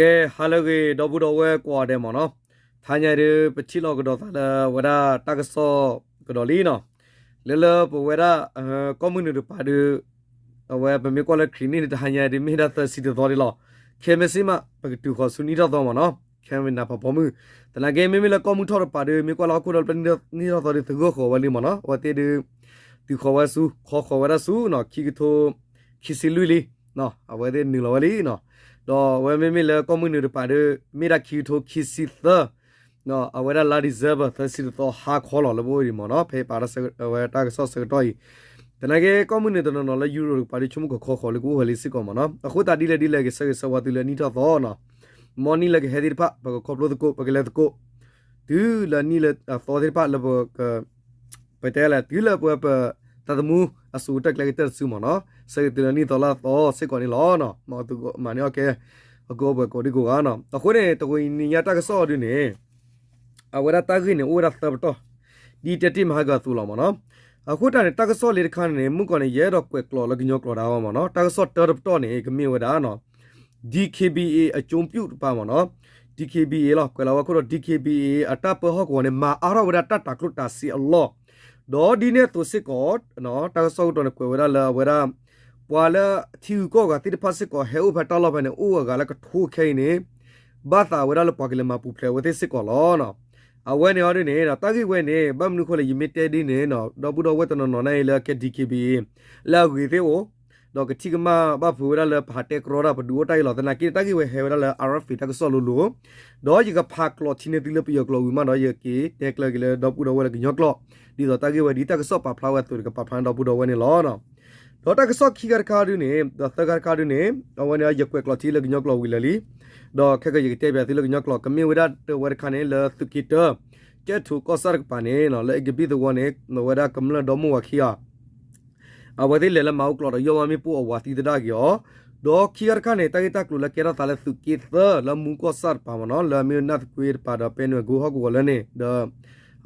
ကဲ ဟါလၢအဂ့ၤ ဒီပုၢ်ဒီဝဲၢ်ကိးဂၤဒဲးမ့ၢ်နီၤ, တဟါညါဒုး ပထံၣ်လိာ်ကဒီးသးလၢအဝဲဒၣ်တၢ်ကစီၣ်ကဒီးလံနီၤ, လၢလၢပဝဲဒၣ် ကီၢ်မုၢ်နုာ်တပၤဒုး အဝဲပမ့ၢ်ကွၢ်လၢခရံာ်နံၣ်န့ၣ် တဟါညါဒုး မ့ၢ်ဒၣ်သၢဆံတသီဒံးလီၤ. ခဲမုၢ်ဆ့ၣ်မး ပကတုၤဃီၤဆူနံၣ်ထီၣ်သီမ့ၢ်နီၤ, ခဲမုၢ်နၤဖးဖီမုၢ်, သနာ်က့မ့မ့ၢ်လၢကီၢ်မုၢ်ထီၣ်တပၤဒုး မ့ၢ်ကွၢ်လၢဟီၣ်ခိၣ်ဒီဖျၢၣ်နံၣ်ထီၣ်သီဒုး သဂၢၢ်ဃီၤဝဲလံမ့ၢ်နီၤ, အဝဲသ့ၣ်ဒုး တုၤဃီၤဝဲဆူ ခီဃီၤဝဲဒၣ်ဆူနီၤ ခံကထိ ခံဆံလွံၢ်လံ, အဝဲသ့ၣ်နုာ်လီၤဝဲလံနီၤ, ဒီးအဝဲမ့မ့ၢ်လၢကီၢ်မုၢ်နုာ်တပၤဒုး မ့ၢ်ဒၣ်ခံကထိခံဆံသၢ အဝဲဒၣ်လါ December သၢဆံတသီဟါခီလီၤ လၢပအိၣ်ဒံးမ့ၢ်နီၤ, ဖဲပာ်ထီၣ်အဝဲတၢ်ကစီၣ်ဆၢကတီၢ်အံၤ, သနာ်က့ကီၢ်မုၢ်နုာ်တနီၤနီၤလၢယူရိၤတကပၤဒုး ဆိကမိၣ်ကခီဃီၤလၢကအိၣ်ဝဲလံစ့ၢ်ကီးမ့ၢ်နီၤ, အဃိသတးဒ်လဲၣ်ဒ်လဲၣ် ကဆၢဂ့ၤဆၢဝါသုလၢနံၣ်ထီၣ်သီနီၤ, မ်နံၣ်လၢကဟဲသ့ၣ်တဖၣ် ပကခီဖျိသကိး ပကလဲၤသကိး တုၤလၢနံၣ်လၢအသီသ့ၣ်တဖၣ်လၢပက ပတဲလဲၣ် တုၤလၢပဝဲပသးသမူအစိၤကတၢၢ်ကျဲကတၢၢ်တစုမ့ၢ်နီၤ, ဆၢဂ့ၤသုလၢနံၣ်သီလၢအသီစ့ၢ်ကီးန့ၣ်လီၤ. မၤအီၣ်ကဲ အကအိၣ်ပှဲၤကိးဒံကိးဂၤနီၤ, အဃိန့ၣ် တဝီနံၤညါတၢ်ကစီၣ်အီၤဒုးန့ၣ် အဝဲဒၣ်တၢ်ဂ့ၢ်န့ၣ် အိၣ်ဝဲဒၣ်သၢပတီၢ် ဒ်တဲတ့ၢ်မဟါကၤအသိးလီၤမ့ၢ်နီၤ, အဃိတၢ်န့ၣ် တၢ်ကစီၣ်လၢတခါန့ၣ် မုၢ်ကီၢ်န့ၣ် ယအဲၣ်ဒိးကွဲးကျိာ်လၢကညီကျိာ်ဒၣ်ဝဲမ့ၢ်နီၤ, တၢ်ကစီၣ်တၢတပတီၢ်န့ၣ် ကမ့ၢ်ဝဲဒၣ် DKBA အကျိုးပြု တပၤမ့ၢ်နီၤ, DKBA လီၤ ကွဲးလီၤဝဲခိၣ်ဒီး DKBA အတၢ်ပၢဟီၣ်ကဝီၤန့ၣ် မၤအါထီၣ်ဝဲဒၣ်တၢ်တၤကျိၣ်တၤစ့အလီၢ်, ဒီးဒ်န့ၣ်အသိးစ့ၢ်ကီး တၢ်ကစီၣ်ကတီၢ်န့ၣ် ကွဲးဝဲဒၣ်လၢအဝဲဒၣ် ပှၤလၢထံဂုၤကီၢ်ဂၤသ့ၣ်တဖၣ်စ့ၢ်ကီး ဟဲအိၣ်ဖဲတၢ်လီၢ်ဖဲန့ၣ် အိၣ်အဂၤလၢကထိခဲအံၤန့ၣ် ဘၣ်သးဝဲဒၣ်လၢပှၤကလဲၤမၤပူၤဖျဲးအဝဲသ့ၣ်စ့ၢ်ကီးလီၤ. အဝဲန့ၣ်အီၤဒ်န့ၣ် တၢ်ဂ့ၢ်ဝဲန့ၣ် ဘၣ်မနုၤအဃိလဲၣ် ယမ့ၢ်တဲဒ်န့ၣ် ဒီပုၢ်ဒီဝဲၢ်တနီၤနီၤန့ၣ်လၢအကဲ DKBA လၢအဂ့ၤသ့ၣ်အိၣ် ဒီးကထံၣ်ကမၣ်ဘၣ်ဖုးဝဲဒၣ်လၢပဟးတဲကြီတၢ် ပဒုးအိၣ်တၢ်အံၤလီၤ. သနာ်က့န့ၣ် တၢ်ဂ့ၢ်ဝဲဟဲဝဲဒၣ်လၢ RFA တၢ်ကစီၣ်လိၤလိၤ, ဒီးယကဖးကျိာ်ထံန့ၢ်သုလၢပယီၤကျိာ်ဝံၤမးဒီး ယက့ၤတဲကျၢၤက့ၤလၢဒီပုၢ်ဒီဝဲၢ်လၢကညီကျိာ်, ဒ်သိးတၢ်ဂ့ၢ်ဝဲဒ်တၢ်ကစီၣ်ပာ်ဖျါဝဲအသိးန့ၣ် ကပာ်ဖျါန့ၢ်ဒီပုၢ်ဒီဝဲၢ်န့ၣ်လီၤ. ဒီးတၢ်ကစီၣ်ခံခါတခါဒုးန့ၣ် ဒီးသၢခါတခါဒုးန့ၣ် အဝဲန့ၣ်ယကွဲးကျိာ်ထံလၢကညီကျိာ်ဝံၤလၢာ်လံ, ဒီးခဲကယကတဲဘၣ်သုလၢကညီကျိာ် ကမ့ၢ်ဝဲဒၣ်တဝဲတခါန့ၣ် လၢသုးက့တၢ ကၠဲၣ်ထိးကီၢ်ဆၣ်တကပၤန့ၣ် လၢအ့ကဘံၣ်သဝီန့ၣ် အဝဲဒၣ်ကမျၢၢ်ဒီမါဝၤခံဂၤ အဝဲသ့ၣ်လဲၤလၢမၤအိၣ်ကျိာ်ဒီး ယီၢ်မါမ့ၣ်ပိၢ်အဝၤသံသဒၣ်က့ၤအီၤ, ဒီးခံဂၤတခါန့ၣ် တၢ်ဂ့ၢ်တၢ်ကျိၤလၢကဲထီၣ်သးလၢသုးက့သၢ လၢမူကီၢ်ဆၣ်တပၤမ့ၢ်နီၤ လၢအမ့ၢ်နၢ်သကွ့တပၤဒီးပဲနွဲၣ်ကိဟီၣ်ကဝီၤလၢန့ၣ် ဒီး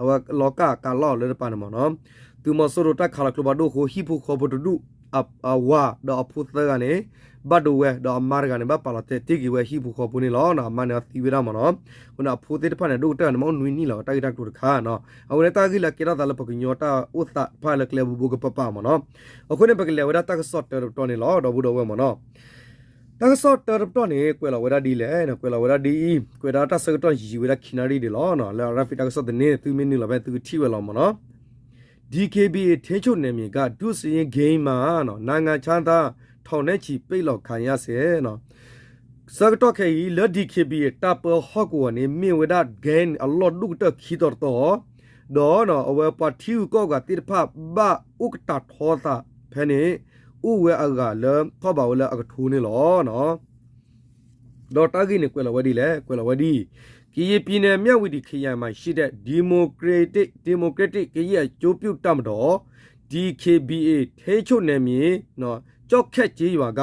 အဝဲလီၤကၣ်ကးလီၢ်လၢတပၤန့ၣ်မ့ၢ်နီၤ, သုးမီၤစိရိၤတၢ်ခးလီၤကျိဖးဒိၣ်အဃိ ဟံၣ်ဖိဃီဖိတဒူၣ် အဝၤဒီးအဖိသၢဂၤန့ၣ် ဘၣ်ဒိဝဲ ဒီးအမါတဂၤန့ၣ် ဘၣ်ပာ်လီၤတဲာ်တ့ၢ်က့ၤဝဲဟံၣ်ဖိဃီဖိန့ၣ်လီၤ. အမါန့ၣ်သံဝဲဒၣ်မ့ၢ်နီၤ, အဃိန့ၣ် အဖိသ့ၣ်တဖၣ်န့ၣ် ဒိၣ်ကတၢၢ်န့ၣ် မ့ၢ်အိၣ်နွံနံၣ်လီၤ တၢ်ဂ့ၢ်တၢ်ကျိၤတခါနီၤ, အဝဲန့ၣ်တၢ်ဂ့ၢ်လၢကဲထီၣ်သးလၢပကညီတၢ်အိၣ်သးတဖၣ်လၢကျဲဘိဘိကပၤပၤမ့ၢ်နီၤ, အဃိန့ၣ် ပကလဲၤဝဲဒၣ်တၢ်ကစီၣ်တၢတပတီၢ်န့ၣ်လီၤ ဒီပုၢ်ဒီဝဲၢ်မ့ၢ်နီၤ တၢ်ကစီၣ်တၢတပတီၢ်န့ၣ် ကွဲးလီၤဝဲဒၣ်ဒ်လဲၣ်, ကွဲးလီၤဝဲဒၣ်ဒ်အံၤ, ကွဲးဒၣ်တၢ်ဆၢကတီၢ်ယံာ်ဝဲဒၣ်ခံနၣ်ရံၣ်ဒံးလီၤ. လၢ RFA တၢ်ကစီၣ်သန့ သုမ့ၢ်နုာ်လီၤဖဲသုကထံၣ်ဝဲလီၤမ့ၢ်နီၤ, DKBA ထိန်းချုပ်နယ်မြေက ဒုစရိုင်း ဂိမ်းမှာ နိုင်ငံခြားသား ထောင်နဲ့ချီ ပိတ်လှောင်ခံရဆဲ ဆၢကတီၢ်ခဲအံၤ လၢ DKBA တၢ်ပၢဟီၣ်ကဝီၤန့ၣ် မ့ၢ်ဝဲဒၣ် ဂိမ်း အလီၢ်ဒိၣ်ကတၢၢ်ခံတီၤတတီၤ, ဒီးအဝဲပှၤထံဂုၤကီၢ်ဂၤသ့ၣ်တဖၣ် ဘၣ်အိၣ်ကတၢၢ်ထီသးဖဲန့ၣ် အိၣ်ဝဲအဂၤလၢထီၣ်ဘးဝဲလၢအကထိန့ၣ်လီၤ. ဒီးတၢ်ဂ့ၢ်န့ၣ်ကွဲးလီၤဝဲဒ်လဲၣ်, ကွဲးလီၤဝဲဒ်အံၤ, ကရင်ပြည်နယ် မြဝတီခရိုင်မှာရှိတဲ့ ဒီမိုကရက်တစ် ဒီမိုကရက်တစ်ကရင်အကျိုးပြုတပ်မတော် ဒီ ခ့ဘီ အေ ထိန်းချုပ်နယ်မြေ ကျောက်ခက်ကျေးရွာက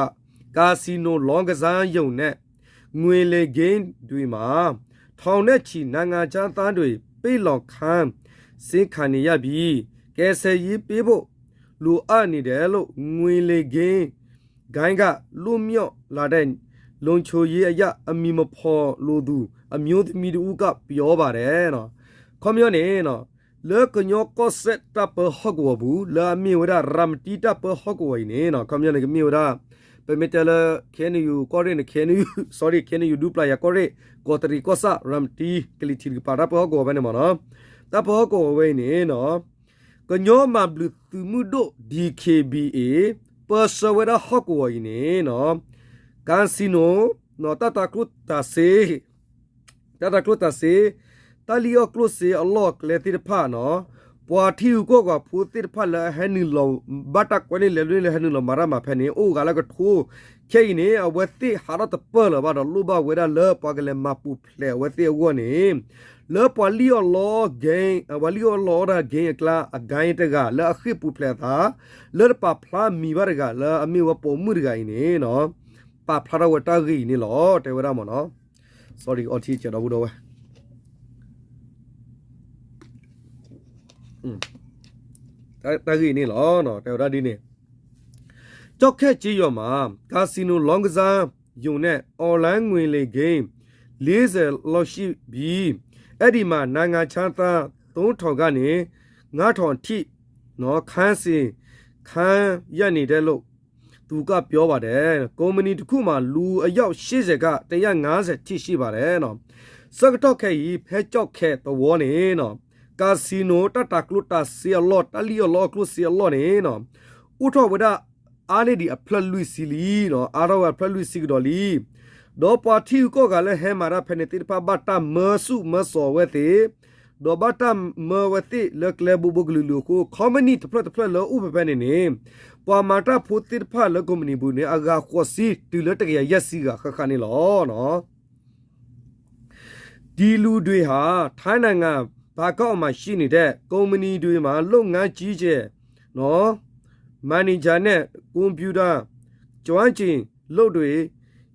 ကာစီနိုလောင်းကစားရုံနဲ့ ငွေလိမ်ဂိမ်းတွေမှာ ထောင်နဲ့ချီနိုင်ငံခြားသားတွေ ပိတ်လှောင်ခံဆင်းခံနေရပြီး ကယ်ဆယ်ရေးပေးဖို့ လိုအပ်နေတယ်လို့ ငွေလိမ်ဂိမ်း ဂိုဏ်းကလွတ်မြောက်လာတဲ့ လုံခြုံရေးအရ အမည်မဖော်လိုသူ အမျိုးသမီးတစ်ဦးက ပြောပါတယ် ခီပညီန့ၣ် လၢကညီကီၢ်စဲၣ်တၢ်ပၢဟီၣ်ကဝီၤပူၤ လၢအမ့ၢ်ဝဲဒၣ် ရၤမတံတၢ်ပၢဟီၣ်ကဝီၤအံၤန့ၣ် ခီပညီန့ၣ် ကမ့ၢ်ဝဲဒၣ် ပမ့ၢ်တဲလၢ ခဲအံၤ ကီၢ်ရ့ၣ်န့ၣ် ခဲအံၤ sorry ခဲအံၤ ဒူပျၢ်ယၤ ကီၢ်ရ့ၣ် ကီးတရံး ကီၢ်ဆၣ် ရၤမတံ ကလံၤထံးတကပၤ တၢ်ပၢဟီၣ်ကဝီၤဖဲန့ၣ်မ့ၢ်နီၤ, တၢ်ပၢဟီၣ်ကဝီၤဝဲအံၤန့ၣ် ကညီမၤဘျုးသုးမုၢ်ဒိၣ် ဒီ ခ့ဘီ အေ ပၢဆှၢဝဲဒၣ်ဟီၣ်ကဝီၤအံၤန့ၣ် casino တၢ်တၤကျိၣ်တၤစ့ တၢ်တၤကျိၣ်တၤစ့ တၢ်လံၣ်အီၣ်ကျိၣ်စ့အလီၢ်အကျဲသ့ၣ်တဖၣ်နီၤ, ပှၤထံဂုၤကီၢ်ဂၤဖိသ့ၣ်တဖၣ်လၢအဟဲနုာ်လီၤ ဘၣ်တၢ်ကွဲန့ၣ်လဲၤလွ့လဲၤဟဲနုာ်လီၤမၤတၢ်မၤဖဲန့ၣ် အိၣ်ဂၤလၢကထိ ခဲအံၤန့ၣ် အဝဲသ့ၣ်ဟးထီၣ်တပၢၢ်လၢၤဘၣ်ဒီး လိၣ်ဘၣ်ဝဲဒၣ်လၢပှၤကလဲၤမၤပူၤဖျဲးအဝဲသ့ၣ်အဂီၢ်န့ၣ် လၢပှၤလံၣ်အီၣ်လီအီၣ် ပှၤလံၣ်အီၣ်လီအီၣ်တၢ် ဂိမ်း အကျါ အ ဂိမ်း တဂၤ လၢအဃ့ၢ်ပူၤဖျဲးအသး လၢတပာ်ဖျါမံၤဘၣ်တဂၤ လၢအမ့ၢ်ဝဲပိာ်မုၣ်တဂၤအံၤန့ၣ် ပာ်ဖျါထီၣ်ဝဲတၢ်ဂ့ၢ်အံၤန့ၣ်လီၤ တဲဝဲဒၣ်မ့ၢ်နီၤ, sorry အီထံကဒီပုၢ်ဒီဝဲၢ် တၢ်ဂ့ၢ်အံၤန့ၣ်လီၤ တဲဝဲဒၣ်ဒ်န့ၣ်, ကျောက်ခက်ကျေးရွာမှာ ကာစီနိုလောင်းကစား ယိၤန့ၣ် online ငွေလိမ် game လေးဆယ် လောက်ရှိပြီ. အဲဒီမှာ နိုင်ငံခြားသား သုံးထောင်ကနေ ငါးထောင်အထိ ခံရနေတယ်လို့ သူကပြောပါတယ်. ကုမ္ပဏီတစ်ခုမှာ လူအယောက်ရှစ်ဆယ်က တစ်ရာငါးဆယ်ထိရှိပါတယ်. ဆၢကတီၢ်ခဲအံၤ ဖဲကၠီၣ်ခဲသဝီန့ၣ် casino တၢ်တၤကျိၣ်တၤစ့အလီၢ် တၢ်လံၣ်အီၣ်လီအီၣ်ကျိၣ်စ့အလီၢ်န့ၣ် အိၣ်ထီၣ်ဝဲဒၣ် အါန့ၢ်ဒံးအဖျၢၣ်လွံၢ်ဆံလံ, အါထီၣ်ဝဲအဖျၢၣ်လွံၢ်ဆံကဒီးလံ. ဒီးပှၤထံဂုၤကီၢ်ဂၤလၢဟဲမၤတၢ်ဖဲန့ၣ်သ့ၣ်တဖၣ် ဘၣ်တၢ်မၢဆူၣ်မၢစိးအဝဲသ့ၣ်, ဒီးဘၣ်တၢ်မၢဝဲသ့ၣ်လၢကျဲဘိဘိကလုာ်ကလုာ်အဃိ company တဖျၢၣ်တဖျၢၣ်လၢအိၣ်ဖဲဖဲန့ၣ်န့ၣ် ပှၤမၤတၢ်ဖိသ့ၣ်တဖၣ်လၢ ကုမ္ပဏီ ပူၤန့ၣ် အဂၤဃိးဆံတုၤလၢတကယၤယဲၢ်ဆံဂၤဃၣ်ဃၣ်န့ၣ်လီၤ. ဒီလူတွေဟာ ထိုင်းနိုင်ငံ ဘန်ကောက်မှာရှိနေတဲ့ ကုမ္ပဏီတွေမှာ လုပ်ငန်းကြီးကြပ် မန်နေဂျာနဲ့ ကွန်ပျူတာ ကျွမ်းကျင်လုပ်တွေ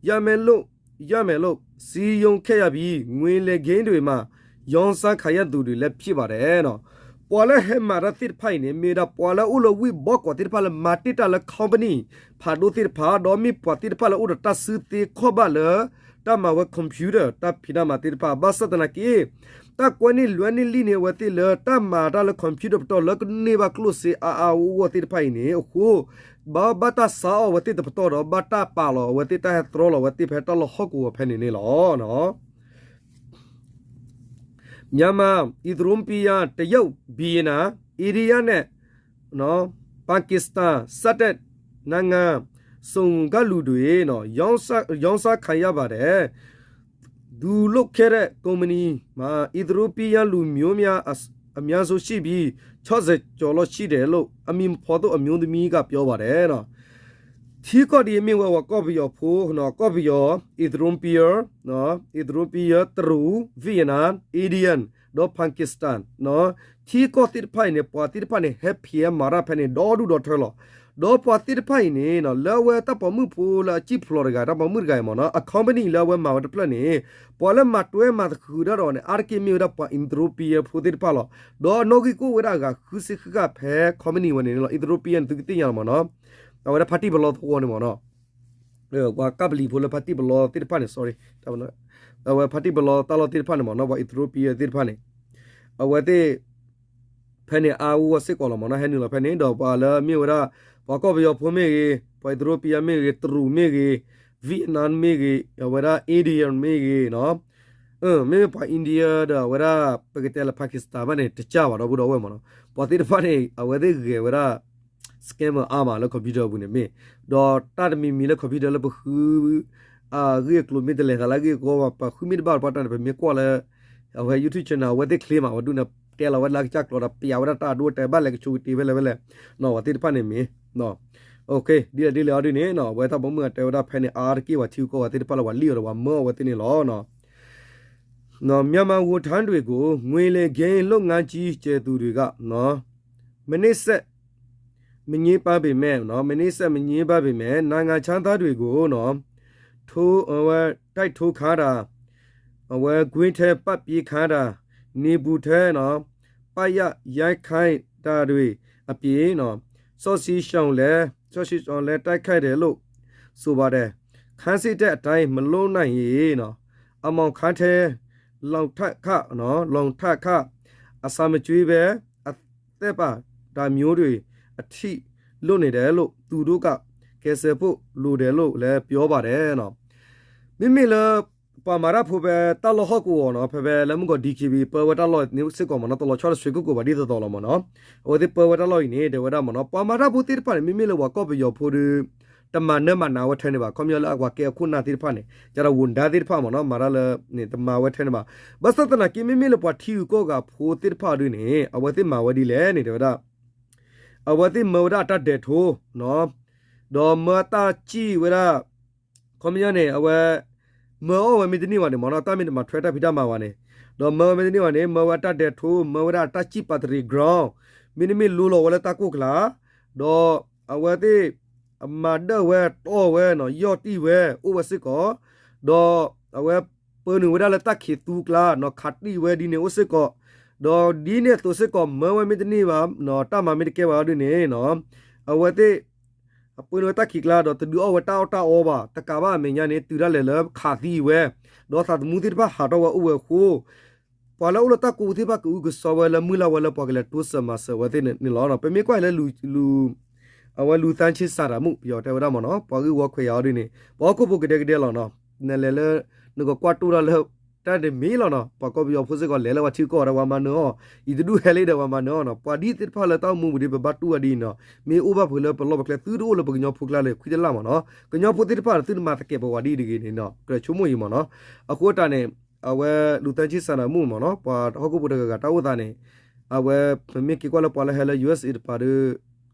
ရမယ်လို့ ရမယ်လို့ စည်းရုံးခဲ့ရပြီး ငွေလိမ်ဂိမ်းတွေမှာ ရောင်းစားခံရသူတွေလည်း ဖြစ်ပါတယ်. ပှၤလၢဟဲမၤတၢ်သ့ၣ်တဖၣ်အံၤန့ၣ် မ့ၢ်ဝဲဒၣ်ပှၤလၢအိၣ်လၢဝ့ၢ်ဘီကီးသ့ၣ်တဖၣ်လၢမၤတ့ၢ်တၢ်လၢ company ဖးဒိၣ်သ့ၣ်တဖၣ် ဒီးမ့ၢ်ပှၤသ့ၣ်တဖၣ်လၢအိၣ်ဒီးတၢ်စုသ့ခီၣ်ဘၣ်လၢ တၢ်မၤဝဲ computer တၢ်ဖံးတၢ်မၤသ့ၣ်တဖၣ် ဘၣ်ဆၣ်သနာ်က့ တၢ်ကွဲန့ၢ်လွဲန့ၢ်လံၣ်န့ၢ်အဝဲသ့ၣ်လၢတၢ်မၤတၢ်လၢ computer ပတီၢ်လၢကန့ၢ်ဘၣ်ကျိၣ်စ့အါအါဂီၢ်ဂီၢ်သ့ၣ်တဖၣ်အံၤန့ၣ်အဃိ ဘၣ်ဘၣ်တၢ်ဆါအီၣ်အဝဲသ့ၣ်တပတီၢ်ဒီး ဘၣ်တၢ်ပာ်လီၤအဝဲသ့ၣ် တၢ်ဟဲတြီလီၤအဝဲသ့ၣ်ဖဲတၢ်လီၢ်ဟီၣ်ကဝီၤဖဲန့ၣ်န့ၣ်လီၤ. မြန်မာ၊ အီသီယိပီးယား၊ တရုတ်၊ ဗီယက်နမ်၊ အိန္ဒိယနဲ့ နော်၊ ပါကစ္စတန် စတဲ့ နိုင်ငံစုံကလူတွေနော် ရောင်းစား ရောင်းစားခံရပါတယ်။ သူလုပ်ခဲ့တဲ့ကုမ္ပဏီမှာ အီသီယိပီးယားလူမျိုးများအ အများဆုံးရှိပြီး ခြောက်ဆယ်ကျော်လောက်ရှိတယ်လို့ အမည်မဖော်သောအမျိုးသမီးကပြောပါတယ်နော်. ထံကီၢ်ဒ်အမ့ၢ်ဝဲပှၤကီၢ်ပယီၤဖိ ကီၢ်ပယီၤ Ethiopia, Ethiopia တရူး Vietnam, Indian ဒီး Pakistan ထံကီၢ်သ့ၣ်တဖၣ်အံၤန့ၣ် ပှၤသ့ၣ်တဖၣ်န့ၣ် ဟဲဖံးဟဲမၤတၢ်ဖဲန့ၣ် ဒီဒူၣ်ဒီထၢလီၤ. ဒီးပှၤသ့ၣ်တဖၣ်အံၤန့ၣ် လၢအဝဲတၢ်ပိာ်မုၣ်ဖိလၢအစံၣ်ဖျိးတဂၤ တၢ်ပိာ်မုၣ်တဂၤအံၤမ့ၢ်နီၤ အ company လၢအဝဲမၤဝဲတဖျၢၣ်န့ၣ် ပှၤလၢမၤတွဲမၤသဃုာ်တၢ်ဒီးန့ၣ် အါတက့ၢ်မ့ၢ်ဝဲဒၣ်ပှၤ Ethiopia ဖိသ့ၣ်တဖၣ်လီၤ. ဒီးအနီၣ်ဂံၢ်ကအိၣ်ဝဲဒၣ်အဂၤဃုဆံဃၣ်ဃၣ်ဖဲ company ဝဲန့ၣ်လီၤ. Ethiopia န့ၣ် သုကသ့ၣ်ညါလီၤမ့ၢ်နီၤ အဝဲဒၣ်ဖါတံၢ်ပလီသဝီန့ၣ်မ့ၢ်နီၤ ပှၤကပလံၤဖိလၢဖါတံၢ်ပလီသ့ၣ်တဖၣ်န့ၣ် sorry အဝဲဖါတံၢ်ပလီတၢ်လီၢ်သ့ၣ်တဖၣ်န့ၣ်မ့ၢ်နီၤ ပှၤ Ethiopia သ့ၣ်တဖၣ်န့ၣ် အဝဲသ့ၣ် ဖဲန့ၣ်အါအါဂီၢ်ဂီၢ်စ့ၢ်ကီးလီၤမ့ၢ်နီၤ ဟဲနုာ်လီၤဖဲန့ၣ် ဒီးပှၤလၢအမ့ၢ်ဝဲဒၣ် ပှၤကီၢ်ပယီၤဖိမ့ၢ်ဂ့ၤ ပှၤ Ethiopia မ့ၢ်ဂ့ၤ တရူးမ့ၢ်ဂ့ၤ Vietnam မ့ၢ်ဂ့ၤ အဝဲဒၣ် Indian မ့ၢ်ဂ့ၤနီၤ မ့မ့ၢ်ပှၤ India ဒီးအဝဲဒၣ် ပကတဲလၢ Pakistan ဘၣ်န့ၣ် တကၢ်ဘၣ်ဒီပုၢ်ဒီဝဲၢ်မ့ၢ်နီၤ ပှၤသ့ၣ်တဖၣ်န့ၣ် အဝဲသ့ၣ်ဂဲၤဝဲဒၣ် scammer အါမးလၢ computer ပူၤန့ၣ်မ့ၢ် ဒီးတၢ်တမံၤမံၤလၢ computer လၢပဃု အဂ့ၢ်အကျိၤမ့ၢ်တလဲၤသးလၢအဂ့ၢ်အကျိၤဘၣ် ပဃုမ့ၢ်တဘၣ်တပှၢ်တၢ်န့ၣ် ပမ့ၢ်ကွၢ်လၢ အဝဲ YouTube channel အဝဲသ့ၣ်ချ့မး အဝဲဒၣ်န့ၣ် တဲလီၤဝဲလၢကစၢ်ကျိာ်ဒီး ပျးဝဲဒၣ်တၢ်အဒိအတဲာ်ဘၣ်လဲၤကဆိးကတ့ၤဖဲလဲၣ်ဖဲလဲၣ် ပှၤသ့ၣ်တဖၣ်န့ၣ်မ့ၢ် ဒ်လဲၣ်ဒ်လဲၣ်အီၤဒ်န့ၣ် အဝဲတၢ်ပိာ်မုၣ်အတဲဝဲဒၣ်ဖဲန့ၣ် အါတက့ၢ်ပှၤထံဂုၤကီၢ်ဂၤသ့ၣ်တဖၣ်လၢပှၤလံၣ်အီၤဒီးပှၤမၢအီၤဝဲသ့ၣ်န့ၣ်လီၤ. မြန်မာဝန်ထမ်းတွေကို ငွေလိမ်ဂိမ်းလုပ်ငန်းကြီးကျယ်သူတွေက မနှိပ်စက် မငြင်းပန်းပေမဲ့နော် မနှိပ်စက် မငြင်းပန်းပေမဲ့ နိုင်ငံခြားသားတွေကိုနော် ထိုး အဝဲ တိုက်ထိုးခံတာ အဝဲ ကွင်းထဲပတ်ပြေးခံတာ နေပူထဲနော် ပတ်ရရိုက်ခံတာတွေအပြင်နော် စောင့်ကြည့်ရှောင်လဲ စောင့်ကြည့်ရှောင်လဲတိုက်ခိုက်တယ်လို့ဆိုပါတယ်။ ခန်းစစ်တပ်အတိုင်းမလုပ်နိုင်ရင်နော် အမောင်ခန်းထဲ လောင်ထပ်ခတ်နော် လောင်ထပ်ခတ် အစာမကျွေးဘဲ အသက်ပါတာမျိုးတွေအထိလုပ်နေတယ်လို့ သူတို့ကကယ်ဆယ်ဖို့လိုတယ်လို့လည်းပြောပါတယ်နော် မ့မ့ၢ်လၢ ပှၤမၤတၢ်ဖိဖဲတၢ်လီၢ်ဟီၣ်ကဝီၤနီၤ ဖဲဖဲလၢမုၢ်ကီၤ ဒီက့ဘံ ပၢဝဲတၢ်လီၢ်န့ၣ်စ့ၢ်ကီးမ့ၢ်နီၤ တလီၤဆီတဆွဲကိၣ်ကိၣ်ဘၣ်ဒ်သိးသိးလီၤမ့ၢ်နီၤ အဝဲသ့ၣ်ပၢဝဲတၢ်လီၢ်အံၤန့ၣ် တဲဝဲဒၣ်မ့ၢ်နီၤ ပှၤမၤတၢ်ဖိသ့ၣ်တဖၣ်န့ၣ် မ့မ့ၢ်လၢပှၤကီၢ်ပယီၤဖိဒီး တမၤနၢမၤနးဝဲထဲန့ၣ်ဘၣ် ခီပညီလၢအပှၤကဲအခိၣ်နၢ်သ့ၣ်တဖၣ်န့ၣ် ကဒီးဝိၣ်ဒါသ့ၣ်တဖၣ်မ့ၢ်နီၤ မၤတၢ်လၢန့ၣ် တမၤဝဲထဲန့ၣ်ဘၣ် ဘၣ်ဆၣ်သနာ်က့ မ့မ့ၢ်လၢပှၤထံဂုၤကီၢ်ဂၤဖိသ့ၣ်တဖၣ်ဒ်န့ၣ် အဝဲသ့ၣ်မၤဝဲဒ်လဲၣ်န့ၣ် တဲဝဲဒၣ် အဝဲသ့ၣ်မၢဝဲဒၣ်အတၢ်ဒဲးထိ ဒီးမၢတၢ်စံၣ်ဝဲဒၣ် ခီပညီန့ၣ် အဝဲ မၢအီၣ်ဝဲမ့ၢ်တန့ၢ်ဘၣ်န့ၣ်မ့ၢ်နီၤ တၢ်မ့ၢ်တမၤထွဲတၢ်ဖံးတၢ်မၤဘၣ်န့ၣ် ဒီးမၢဝဲမ့ၢ်တန့ၢ်ဘၣ်န့ၣ် မၢဝဲအတၢ်ဒဲးထိ မၢဝဲဒၣ်အတၢ်စံၣ် battering ram မ့တမ့ၢ်လိလီၤဝဲလၢတၢ်ကိၢ်ကျါ ဒီးအဝဲသ့ၣ် အမၤဒၢၣ်ဝဲတီၢ်ဝဲနီၤ ယီၢ်တံၢ်ဝဲအိၣ်ဝဲစ့ၢ်ကီး ဒီးအဝဲပၢနုာ်ဝဲဒၣ်လၢတၢ်ခံးသူကျါနီၤ ခးတံၢ်ဝဲဒ်န့ၣ်အိၣ်စ့ၢ်ကီး ဒီးဒ်န့ၣ်အသိးစ့ၢ်ကီး မၢဝဲမ့ၢ်တန့ၢ်ဘၣ်နီၤ တၢ်မၤမ့ၢ်တကဲဘၣ်ဒ်န့ၣ်နီၤ အဝဲသ့ၣ် အပှ့ၤန့ၢ်ဝဲတၢ်ခံးကျါဒီး တဒုးအီၣ်ဝဲတၢ်အီၣ်တၢ်အီဘၣ်, တကးဘၣ်အမဲာ်ညါန့ၣ် တုၤဒၣ်လဲာ်လၢခးသံဝဲ, ဒီးသးသမူသ့ၣ်တဖၣ်ဟးထီၣ်ဝဲအိၣ်ဝဲအဃိ ပှၤလၢအအိၣ်လၢတၢ်ကူၣ်သ့ၣ်တဖၣ်ကအုကစွါဝဲလၢမုၢ်လၢ်ဝဲလၢပှၤကလဲၤတိစၢၤမၤစၢၤဝဲသ့ၣ်န့ၣ်လီၤ. ပမ့ၢ်ကွၢ်လၢ အဝဲလူၤသန်းချစ်စန္ဒာမှု ပယီၤတဲဝဲဒၣ်မ့ၢ်နီၤ, ပှၤဂ့ၢ်ဝီခွဲးယာ်အီၤဒ်န့ၣ် ပှၤဟီၣ်ခိၣ်ဖိကဒဲကဒဲလီၤနီၤ, နလဲၤလၢ နကကွၢ်တိၢ်တၢ်လၢ တၢ်တမ့ၢ်လီၤနီၤ, ပှၤကီၢ်ပယီၤဖိစ့ၢ်ကီးလဲၤလၢပှၤထံကီၢ်ဒီးပှၤမၤနၢၤအီၤ, အံၤတဒူၣ်ဟဲလံဒီးပှၤမၤနၢၤအီၤနီၤ, ပှၤဒ်သ့ၣ်တဖၣ်လၢတၢ်အိၣ်မူပူၤဒ်ပဘၣ်တူၢ်ဝဲဒ်အံၤနီၤ, မ့ၢ်အိၣ်ဘၣ်ဖုးလၢပလီၢ်ပကျဲ သုတအိၣ်လၢပကညီဖိကျါလၢခွံတလၢ်မ့ၢ်နီၤ, ကညီဖိသ့ၣ်တဖၣ်ဒီးသုတမၤသကဲးပဝးဒ်အံၤတဂ့ၤန့ၣ်နီၤ, ကြၢးဆိကမိၣ်အံၤမ့ၢ်နီၤ, အဃိတၢ်န့ၣ် အဝဲလူၤသန်းချစ်စန္ဒာမှုမ့ၢ်နီၤ, ပှၤဟီၣ်ခိၣ်ဖိတဂၤဂၤတၢ်အိၣ်သးန့ၣ် အဝဲ ပမ့ၢ်က့ၤကွၢ်လၢပှၤလၢဟဲလၢ ယူၢ်အ့းအ့း တပၤဒီး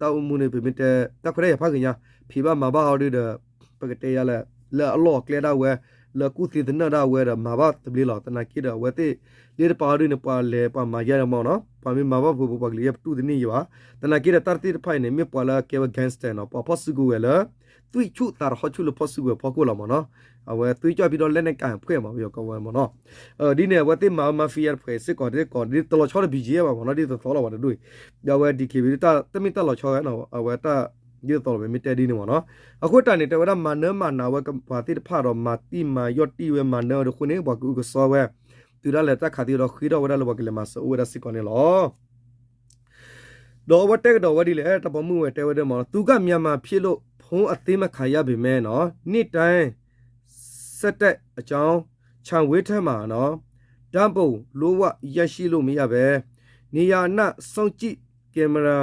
တၢ်အိၣ်မူန့ၣ် ပမ့ၢ်တဲ တၢ်ခွဲးတၢ်ယာ်ဖးဂ့ၤညါ ဖံးဘၣ်မၤဘၣ်အီၤဒ်ဒီး ပကတဲယၤလဲၣ် လၢအလီၢ်အကျဲဒၣ်ဝဲ လၢကူၣ်သ့သနၢၣ်ဒၣ်ဝဲဒီး မၤဘၣ်သဘျ့လီၤ. သနာ်က့ဒီး အဝဲသ့ၣ်လၢတပၤအီၤဒ်န့ၣ် ပှၤလဲၤပှၤမၤယါဒီးမ့ၢ်နီၤ, ပှၤမ့ၢ်မၤဘၣ်ဖိဖိ ပှၤကလုာ်ယဲၢ်ပတူၢ်တန့ၢ်ယံၤဘၣ်. သနာ်က့ဒီး တၢ်သ့ၣ်တဖၣ်အံၤန့ၣ် မ့ၢ်ပှၤလၢအကဲဝဲ gangster နီၤ, ပှၤဖီၣ်စုကဝဲၤလၢ သွံၣ်ဆူၣ်သးတဟီၣ်ဆူၣ်လၢဖီၣ်စုကဝဲၤဖီခိၣ်လီၤမ့ၢ်နီၤ, အဝဲသွံၣ်ကၠီၣ်ဖံးဒီး လက်နက်ကိုင်အဖွဲ့ မ့ၢ်ပယီၤကိးဝဲမ့ၢ်နီၤ, ဒ်န့ၣ် အဝဲသ့ၣ်မၤဝဲ mafia တဖုစ့ၢ်ကီး တကီးဒ်တလီၤဆီတဘံၣ်က့ဘၣ်မ့ၢ်နီၤ, ဒ်သိးသိးလီၤပှၤတဒူၣ်အံၤ, ဒီးအဝဲ DKBA တၢ်တမ့ၢ်တၢ်လီၤဆီဝဲနီၤ, အဝဲတၢ်ဒ်သိးသိးလီၤ ပမ့ၢ်တဲဒ်န့ၣ်မ့ၢ်နီၤ, အဃိတၢ်န့ၣ် တဲဝဲဒၣ်မၤနၢမၤနးဝဲပှၤသ့ၣ်တဖၣ်ဒီး မၤတံၢ်မၤယီၣ်တံၢ်ဝဲမၤနၢအီၤဒီးအဃိန့ၣ် ပှၤကအုကစွါဝဲ တုၤဒၣ်လဲာ်တၢ်ခးသံဒီးဃ့ထီၣ်ဝဲဒၣ်လၢပှၤကလဲၤမၤစၢၤအိၣ်ဝဲဒၣ်စ့ၢ်ကီးန့ၣ်လီၤ. ဒီးအဝဲတဲကဒီးဝဲဒ်လဲၣ် တၢ်ပိာ်မုၣ်ဝဲတဲဝဲဒၣ်မ့ၢ်နီၤ, သူကမြန်မာဖြစ်လို့ ဖုန်းအသိမ်းမခံရပေမဲ့နော် နှစ်တိုင်း ဆက်တိုက်အကြောင်း ခြံဝေးထဲမှာနော် ဓာတ်ပုံ လုံးဝရရှိလို့မရပဲ နေရာအနှံ့ စောင့်ကြည့်ကင်မရာ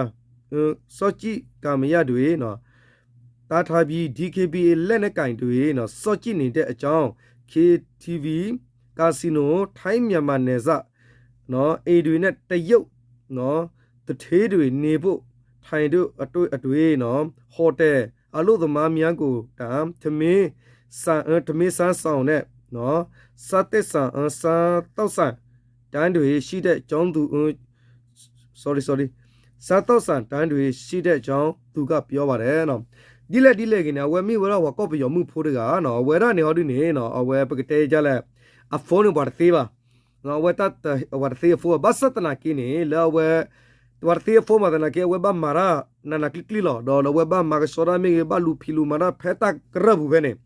စောင့်ကြည့်ကင်မရာတွေနော် တားထားပြီး DKBA လက်နက်ကိုင်တွေနော် စောင့်ကြည့်နေတဲ့အကြောင်း KTV ကာစီနို ထိုင်းမြန်မာနယ်စပ်နော် အိမ်တွေနဲ့ တရုတ်နော် သူဌေးတွေ နေဖို့ထိုင်တို့အတွေ့အတွေ့နော် ဟိုတယ် အလုပ်သမားများကိုတမ်း ထမင်းစား ထမင်းစားဆောင်နဲ့နော် စားသောက်ဆိုင် စားသောက်ဆိုင်တန်းတွေရှိတဲ့ကျောင်းသူ sorry sorry စားသောက်ဆိုင်တန်းတွေရှိတဲ့အကြောင်း သူကပြောပါတယ်နော် ဒ်လဲၣ်ဒ်လဲၣ်ဂ့ၤန့ၣ် အဝဲမ့ၢ်ဝဲဒၣ်ပှၤကီၢ်ပယီၤမုၣ်ဖိတဂၤနီၤ အဝဲဒၣ်န့ၣ်ဟီဒုန့ၣ်နီၤ အဝဲပကတဲယါလဲၣ် အ phone န့ၣ် ပှၤတသ့ဘၣ် အဝဲ ပှၤတသ့အ phone ဘၣ်ဆၣ်သနာ်က့န့ၣ် လၢအဝဲ ပှၤတသ့အ phone မးသနာ်က့ အဝဲဘၣ်မၤတၢ်နးနးကျံၤကျံၤလီၤ ဒီးလၢအဝဲဘၣ်မၤကဆှီတၢ်မ့ၢ်ဂ့ၤ ဘၣ်လူၤဖံးလူၤမၤတၢ်ဖဲတၢ်ကရၢၢ်ပူၤဖဲန့ၣ်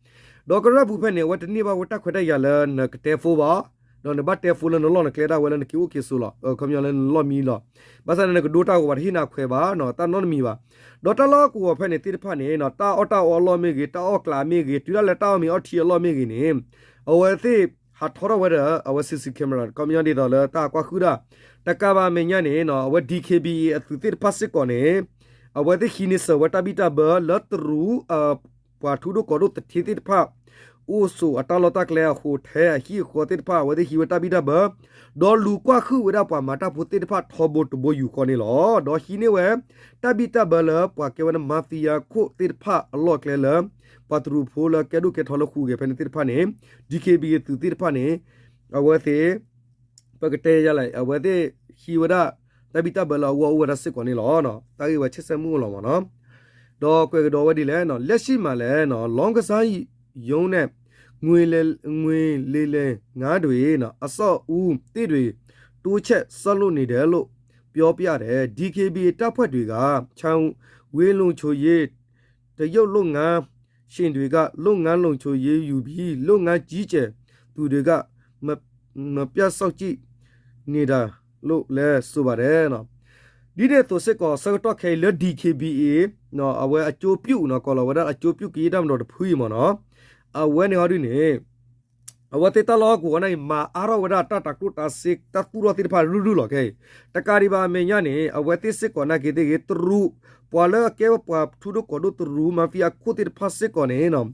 ဒီးကရၢၢ်ပူၤဖဲန့ၣ် အဝဲတန့ၢ်ဘၣ်ဝဲတၢ်ခွဲးတၢ်ယာ်လၢနကတဲ phone ဘၣ် ဒီးနဘၣ်တဲ phone လၢနလီၢ်နကျဲဒၣ်ဝဲလၢနက့ၤအိၣ်က့ၤဆိးလီၤ ခီပညီလၢနလီၢ်မံလီၤ ဘၣ်ဆၣ်န့ၣ် နကဒိတၢ်ဂီၤ ပှၤတဟ့ၣ်နၤခွဲးဘၣ်နီၤ တၢ်နီတမံၤဘၣ် ဒီးတၢ်လီၢ်ကဝီၤဖဲန့ၣ်သ့ၣ်တဖၣ်န့ၣ်နီၤ တၢ်အီၣ်တၢ်အီအလီၢ်မ့ၢ်ဂ့ၤ တၢ်အီၣ်ကျးမ့ၢ်ဂ့ၤ တုၤဒၣ်လဲာ်တၢ်အီၣ်မ့ၤအီထံအလီၢ်မ့ၢ်ဂ့ၤန့ၣ် အဝဲသ့ၣ်ဟးထီထီၣ်ဝဲဒီး အဝဲ CC camera ခီပညီဒ်သိးလၢတၢ်ကွၢ်ဃုာ်ဒၣ် တကးဘၣ်အမဲာ်ညါန့ၣ်နီၤ အဝဲ DKBA အသုးသ့ၣ်တဖၣ်စ့ၢ်ကီးန့ၣ် အဝဲသ့ၣ်ဟံးန့ၢ်စၢၤဝဲတၢ်ဘံၣ်တၢ်ဘၢလၢတရူး ပှၤထူဒိၣ်ကီၢ်ဒိၣ်သူဌေးသ့ၣ်တဖၣ် အိၣ်ဆိးအတၢ်လီၢ်တၢ်ကျဲအ hotel အဟံၣ်အဃီသ့ၣ်တဖၣ် အဝဲသ့ၣ်ဟံးဝဲတၢ်ဘံၣ်တၢ်ဘၢ ဒီးလူၤကွၢ်ဃုာ်ဝဲဒၣ်ပှၤမၤတၢ်ဖိသ့ၣ်တဖၣ်ထီဘိတဘိယူၢ်ဃီန့ၣ်လီၤ. ဒီးဟံးန့ၢ်ဝဲ တၢ်ဘံၣ်တၢ်ဘၢလၢပှၤကဲဝဲ mafia ခိၣ်သ့ၣ်တဖၣ်အလီၢ်ကျဲလၢ ပှၤတရူးဖိလၢကဲဒိၣ်ကဲထီလၢဃုာ်ဂဲၤဖဲန့ၣ်သ့ၣ်တဖၣ်န့ၣ် DKBA သုးသ့ၣ်တဖၣ်န့ၣ် အဝဲသ့ၣ် ပကတဲယါလဲၣ် အဝဲသ့ၣ်ဟံးဝဲဒၣ် တၢ်ဘံၣ်တၢ်ဘၢလၢအဂီၢ်အိၣ်ဝဲဒၣ်စ့ၢ်ကီးန့ၣ်လီၤ. တၢ်ဂ့ၢ်ဝဲဆဲးဆဲးမုၢ်အိၣ်လီၤမ့ၢ်နီၤ. ဒီးကွဲးကဒီးဝဲဒ်လဲၣ်နီၤ လက်ရှိမှာလည်းနီၤ လောင်းကစားရုံးနဲ့ ငွေလဲ- ငွေလိမ်လည်ငန်းတွေနော် အဆောက်အဦးသစ်တွေ တိုးချဲ့ဆောက်လုပ်နေတယ်လို့ ပြောပြတယ်။ DKBA တပ်ဖွဲ့တွေက ခြံဝေးလုံခြုံရေး တရုတ်လုပ်ငန်းရှင်တွေက လုပ်ငန်းလုံခြုံရေးယူပြီး လုပ်ငန်းကြီးကြပ်သူတွေက မ- မပြတ်စောင့်ကြည့်နေတာလို့လည်း ဆိုပါတယ် ဒ်န့ၣ်အသိးစ့ၢ်ကီး ဆၢကတီၢ်ခဲအံၤလၢ DKBA အဝဲအကျိုးပြုနီၤ ကိးလီၤဝဲဒၣ်အကျိုးပြုကယဲၢ်တၢ်မၤဒီးတဖုအံၤမ့ၢ်နီၤ အဝဲန့ၣ်ဟီဒုန့ၣ် အဝဲသ့ၣ်တၢ်လီၢ်ဟီၣ်ကဝီၤန့ၣ် မၤအါထီၣ်ဝဲဒၣ်တၢ်တၤကျိၣ်တၤစ့ တၢ်သူၣ်ထီၣ်သ့ၣ်တဖၣ်ရုၢ်ရုၢ်လီၤခဲအံၤ တကးဒံးဘၣ်အမဲာ်ညါန့ၣ် အဝဲသ့ၣ်စ့ၢ်ကီးနာ်က့သ့ၣ်ဂ့ၤ တရူး ပှၤလၢအကဲဝဲပှၤထူဒိၣ်ကီၢ်ဒိၣ်တရူး mafia အခိၣ်သ့ၣ်တဖၣ်စ့ၢ်ကီးန့ၣ်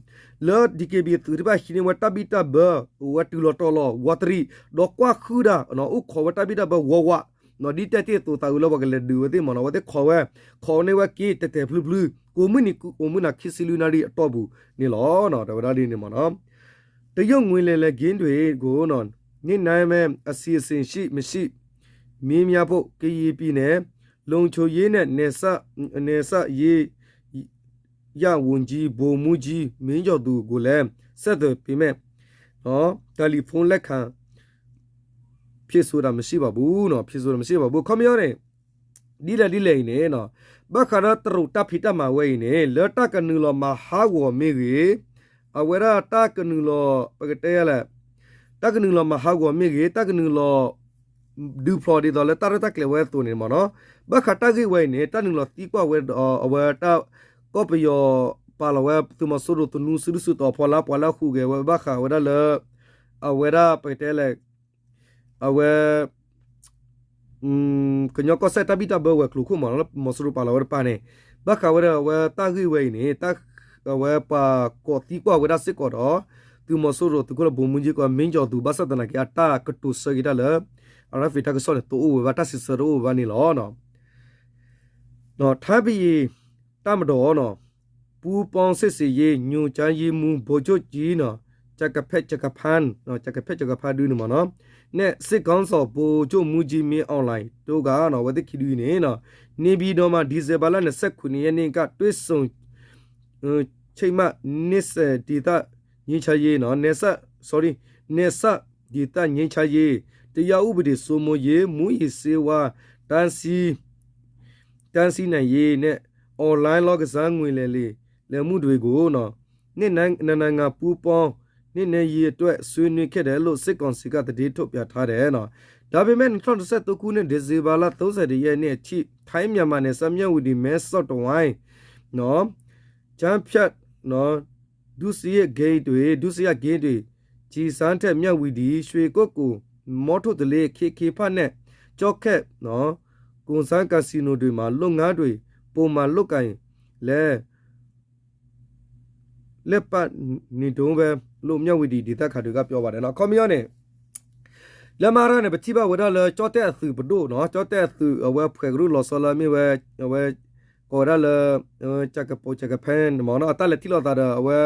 လၢ DKBA သုးသ့ၣ်တဖၣ်ဟံးန့ၢ်ဝဲတၢ်ဘံၣ်တၢ်ဘၢ အိၣ်ဝဲတုၤလီၤတီၤလီၤ ဝးတရံး ဒီးကွၢ်ဃုာ်ဒၣ် အိၣ်ခိးဝဲတၢ်ဘံၣ်တၢ်ဘၢဝးဝး ဒ်တဲတ့ၢ်အသိးသးအုးလၢပှၤကလဲၤဒုးဝဲသ့ၣ်မ့ၢ်နီၤ အဝဲသ့ၣ်ခိးဝဲ ခိးန့ၢ်ဝဲက့ၤတဲာ်တဲာ်ဖျုဖျု ကိးမုၢ်နံၤကိးမုၢ်နၤ ခံဆံလွံၢ်နၣ်ရံၣ်အတီၢ်ပူၤန့ၣ်လီၤ တဲဝဲဒၣ်ဒ်န့ၣ်မ့ၢ်နီၤ တရုတ်ငွေလိမ်လည်ငန်းတွေကို နှစ်တိုင်းပဲ အစီအစဉ်ရှိမရှိ မေးမြန်းဖို့ ကရင်ပြည်နယ် လုံခြုံရေးနဲ့ နယ်စပ် နယ်စပ်ရေးရာဝန်ကြီး ဗိုလ်မှူးကြီး မင်းကျော်သူကိုလည်း ဆက်သွယ်ပေမဲ့ တယ်လီဖုန်းလက်ခံ ဖြေဆိုတာမရှိပါဘူးနော် ဖြေဆိုတာမရှိပါဘူး ခီပညီန့ၣ် ဒ်လဲၣ်ဒ်လဲၣ်အံၤန့ၣ် ဘၣ်ဃးဒီးတရူးတၢ်ဖံးတၢ်မၤဝဲအံၤန့ၣ် လၢတၢ်ကနုာ်လီၤမၤဟးဂီၤမ့ၢ်ဂ့ၤ, အဝဲဒၣ်တၢ်ကနုာ်လီၤ ပကတဲလဲၣ် တၢ်ကနုာ်လီၤမၤဟးဂီၤမ့ၢ်ဂ့ၤ, တၢ်ကနုာ်လီၤ ဒုးဖျိးဒ်သိးလၢတၢ်ရဲၣ်တၢ်ကျဲၤဝဲအသိးန့ၣ်မ့ၢ်နီၤ, ဘၣ်ဃးတၢ်ဂ့ၢ်ဝဲအံၤန့ၣ် တၢ်နုာ်လီၤသံကွၢ်ဝဲဒီး အဝဲတၢ် ကီၢ်ပယီၤပာ်လီၤဝဲသုးမီၤစိရိၤသနူစုဒုၣ်စုတီၤအဖီလာ် ပှၤလၢအဟူးဂဲၤဝဲဘၣ်ဃးဝဲဒၣ်လၢ အဝဲဒၣ်ပကတဲလဲၣ် အဝဲ ကညီကီၢ်စဲၣ်တၢ်ဘံၣ်တၢ်ဘၢဝဲၤကျိၤခိၣ်မ့ၢ်နီၤ သုးမီၤစိရိၤပာ်လီၤဝဲတပၤန့ၣ်, ဘၣ်ဃးဝဲဒၣ်အဝဲတၢ်ဂ့ၢ်ဝဲအံၤန့ၣ် အဝဲပှၤကိးသံကွၢ်ဝဲဒၣ်စ့ၢ်ကီးဒီး သုးမီၤစိရိၤသုးခိၣ်လၢ ဗိုလ်မှူးကြီး ကီး မင်းကျော်သူ ဘၣ်ဆၣ်သနာ်က့ အတၢ်ကတိၤဆၢက့ၤတၢ်လၢ RFA တၢ်ကစီၣ်န့ၣ် တအိၣ်ဝဲဘၣ် တၢ်စံးဆၢတအိၣ်ဝဲဘၣ်န့ၣ်လီၤ. ထါပယံၤ တၢ်မတီၤ ပူပီ စစ်ဆင်ရေး ညွှန်ကြားရေးမှူး ဗိုလ်ချုပ်ကြီး ကကဖက် ကကဖန်း ကကဖက် ကကဖန်း ဒုန့ၣ်မ့ၢ်နီၤ, န့ၣ် စစ်ခေါင်းဆောင် ဗိုလ်ချုပ်မှူးကြီး မင်းအောင်လှိုင် တဂၤနီၤ အဝဲသ့ၣ်ခံဒုအံၤန့ၣ် နေပြည်တော်မှာ ဒီဇင်ဘာလ နှစ်ဆယ့်ခုနှစ်ရက်နေ့က တွေ့ဆုံ ချိတ်မှတ် နှစ်ဆယ့်ဒေသငြိမ်းချမ်းရေး နော် နယ်စပ် sorry နယ်စပ်ဒေသငြိမ်းချမ်းရေး တရားဥပဒေစိုးမိုးရေး မူးယစ်ဆေးဝါး တန်းစီ တန်းစီနိုင်ရေးနဲ့ အွန်လိုင်းလောင်းကစားငွေလဲလိမ်လည်မှုတွေကို နှစ်နိုင်ငံပူးပေါင်းနှိမ်နင်းရေးအတွက် ဆွေးနွေးခဲ့တယ်လို့ စစ်ကောင်စီက သတင်းထုတ်ပြန်ထားတယ်နော်။ ဒါပေမဲ့ နှစ်ထောင်နှစ်ဆယ့်သုံးခုနှစ် ဒီဇင်ဘာလ သီးသီး ရက်နေ့အထိ ထိုင်းမြန်မာနယ်စပ် မြဝတီ မဲဆော့တဝိုင်း နော် ကျားဖြန့်နော် ဒုစရိုက်ဂိမ်းတွေ ဒုစရိုက်ဂိမ်းတွေ ကျီစန်းထက် မြဝတီ ရွှေကုက္ကို မော်ထိုတလေး KK Park နဲ့ ကျောက်ခက်နော် ကုန်စမ်းကာစီနိုတွေမှာ လုပ်ငန်းတွေ ပုံမှန်လုပ်ကိုင်လည် လည်ပတ်နေတုန်းပဲလို့ မြဝတီဒေသခံတွေက ပြောပါတယ်နော်။ အခီပညီန့ၣ် လၢမဟါတၢ်န့ၣ် ပထံၣ်ဘၣ်ဝဲဒၣ်လၢ ကၠီၣ်တဲၣ်အသုးပဒိၣ်နီၤ ကၠီၣ်တဲၣ်အသုး အဝဲဖှဲးကရူၢ်လီၤဆီလၢအမ့ၢ်ဝဲ အဝဲ ကိးဝဲဒၣ်လၢ ကကပိာ်ကကဖဲမ့ၢ်နီၤ အတၢ်လဲၤထံၣ်လိာ်သးဒီး အဝဲ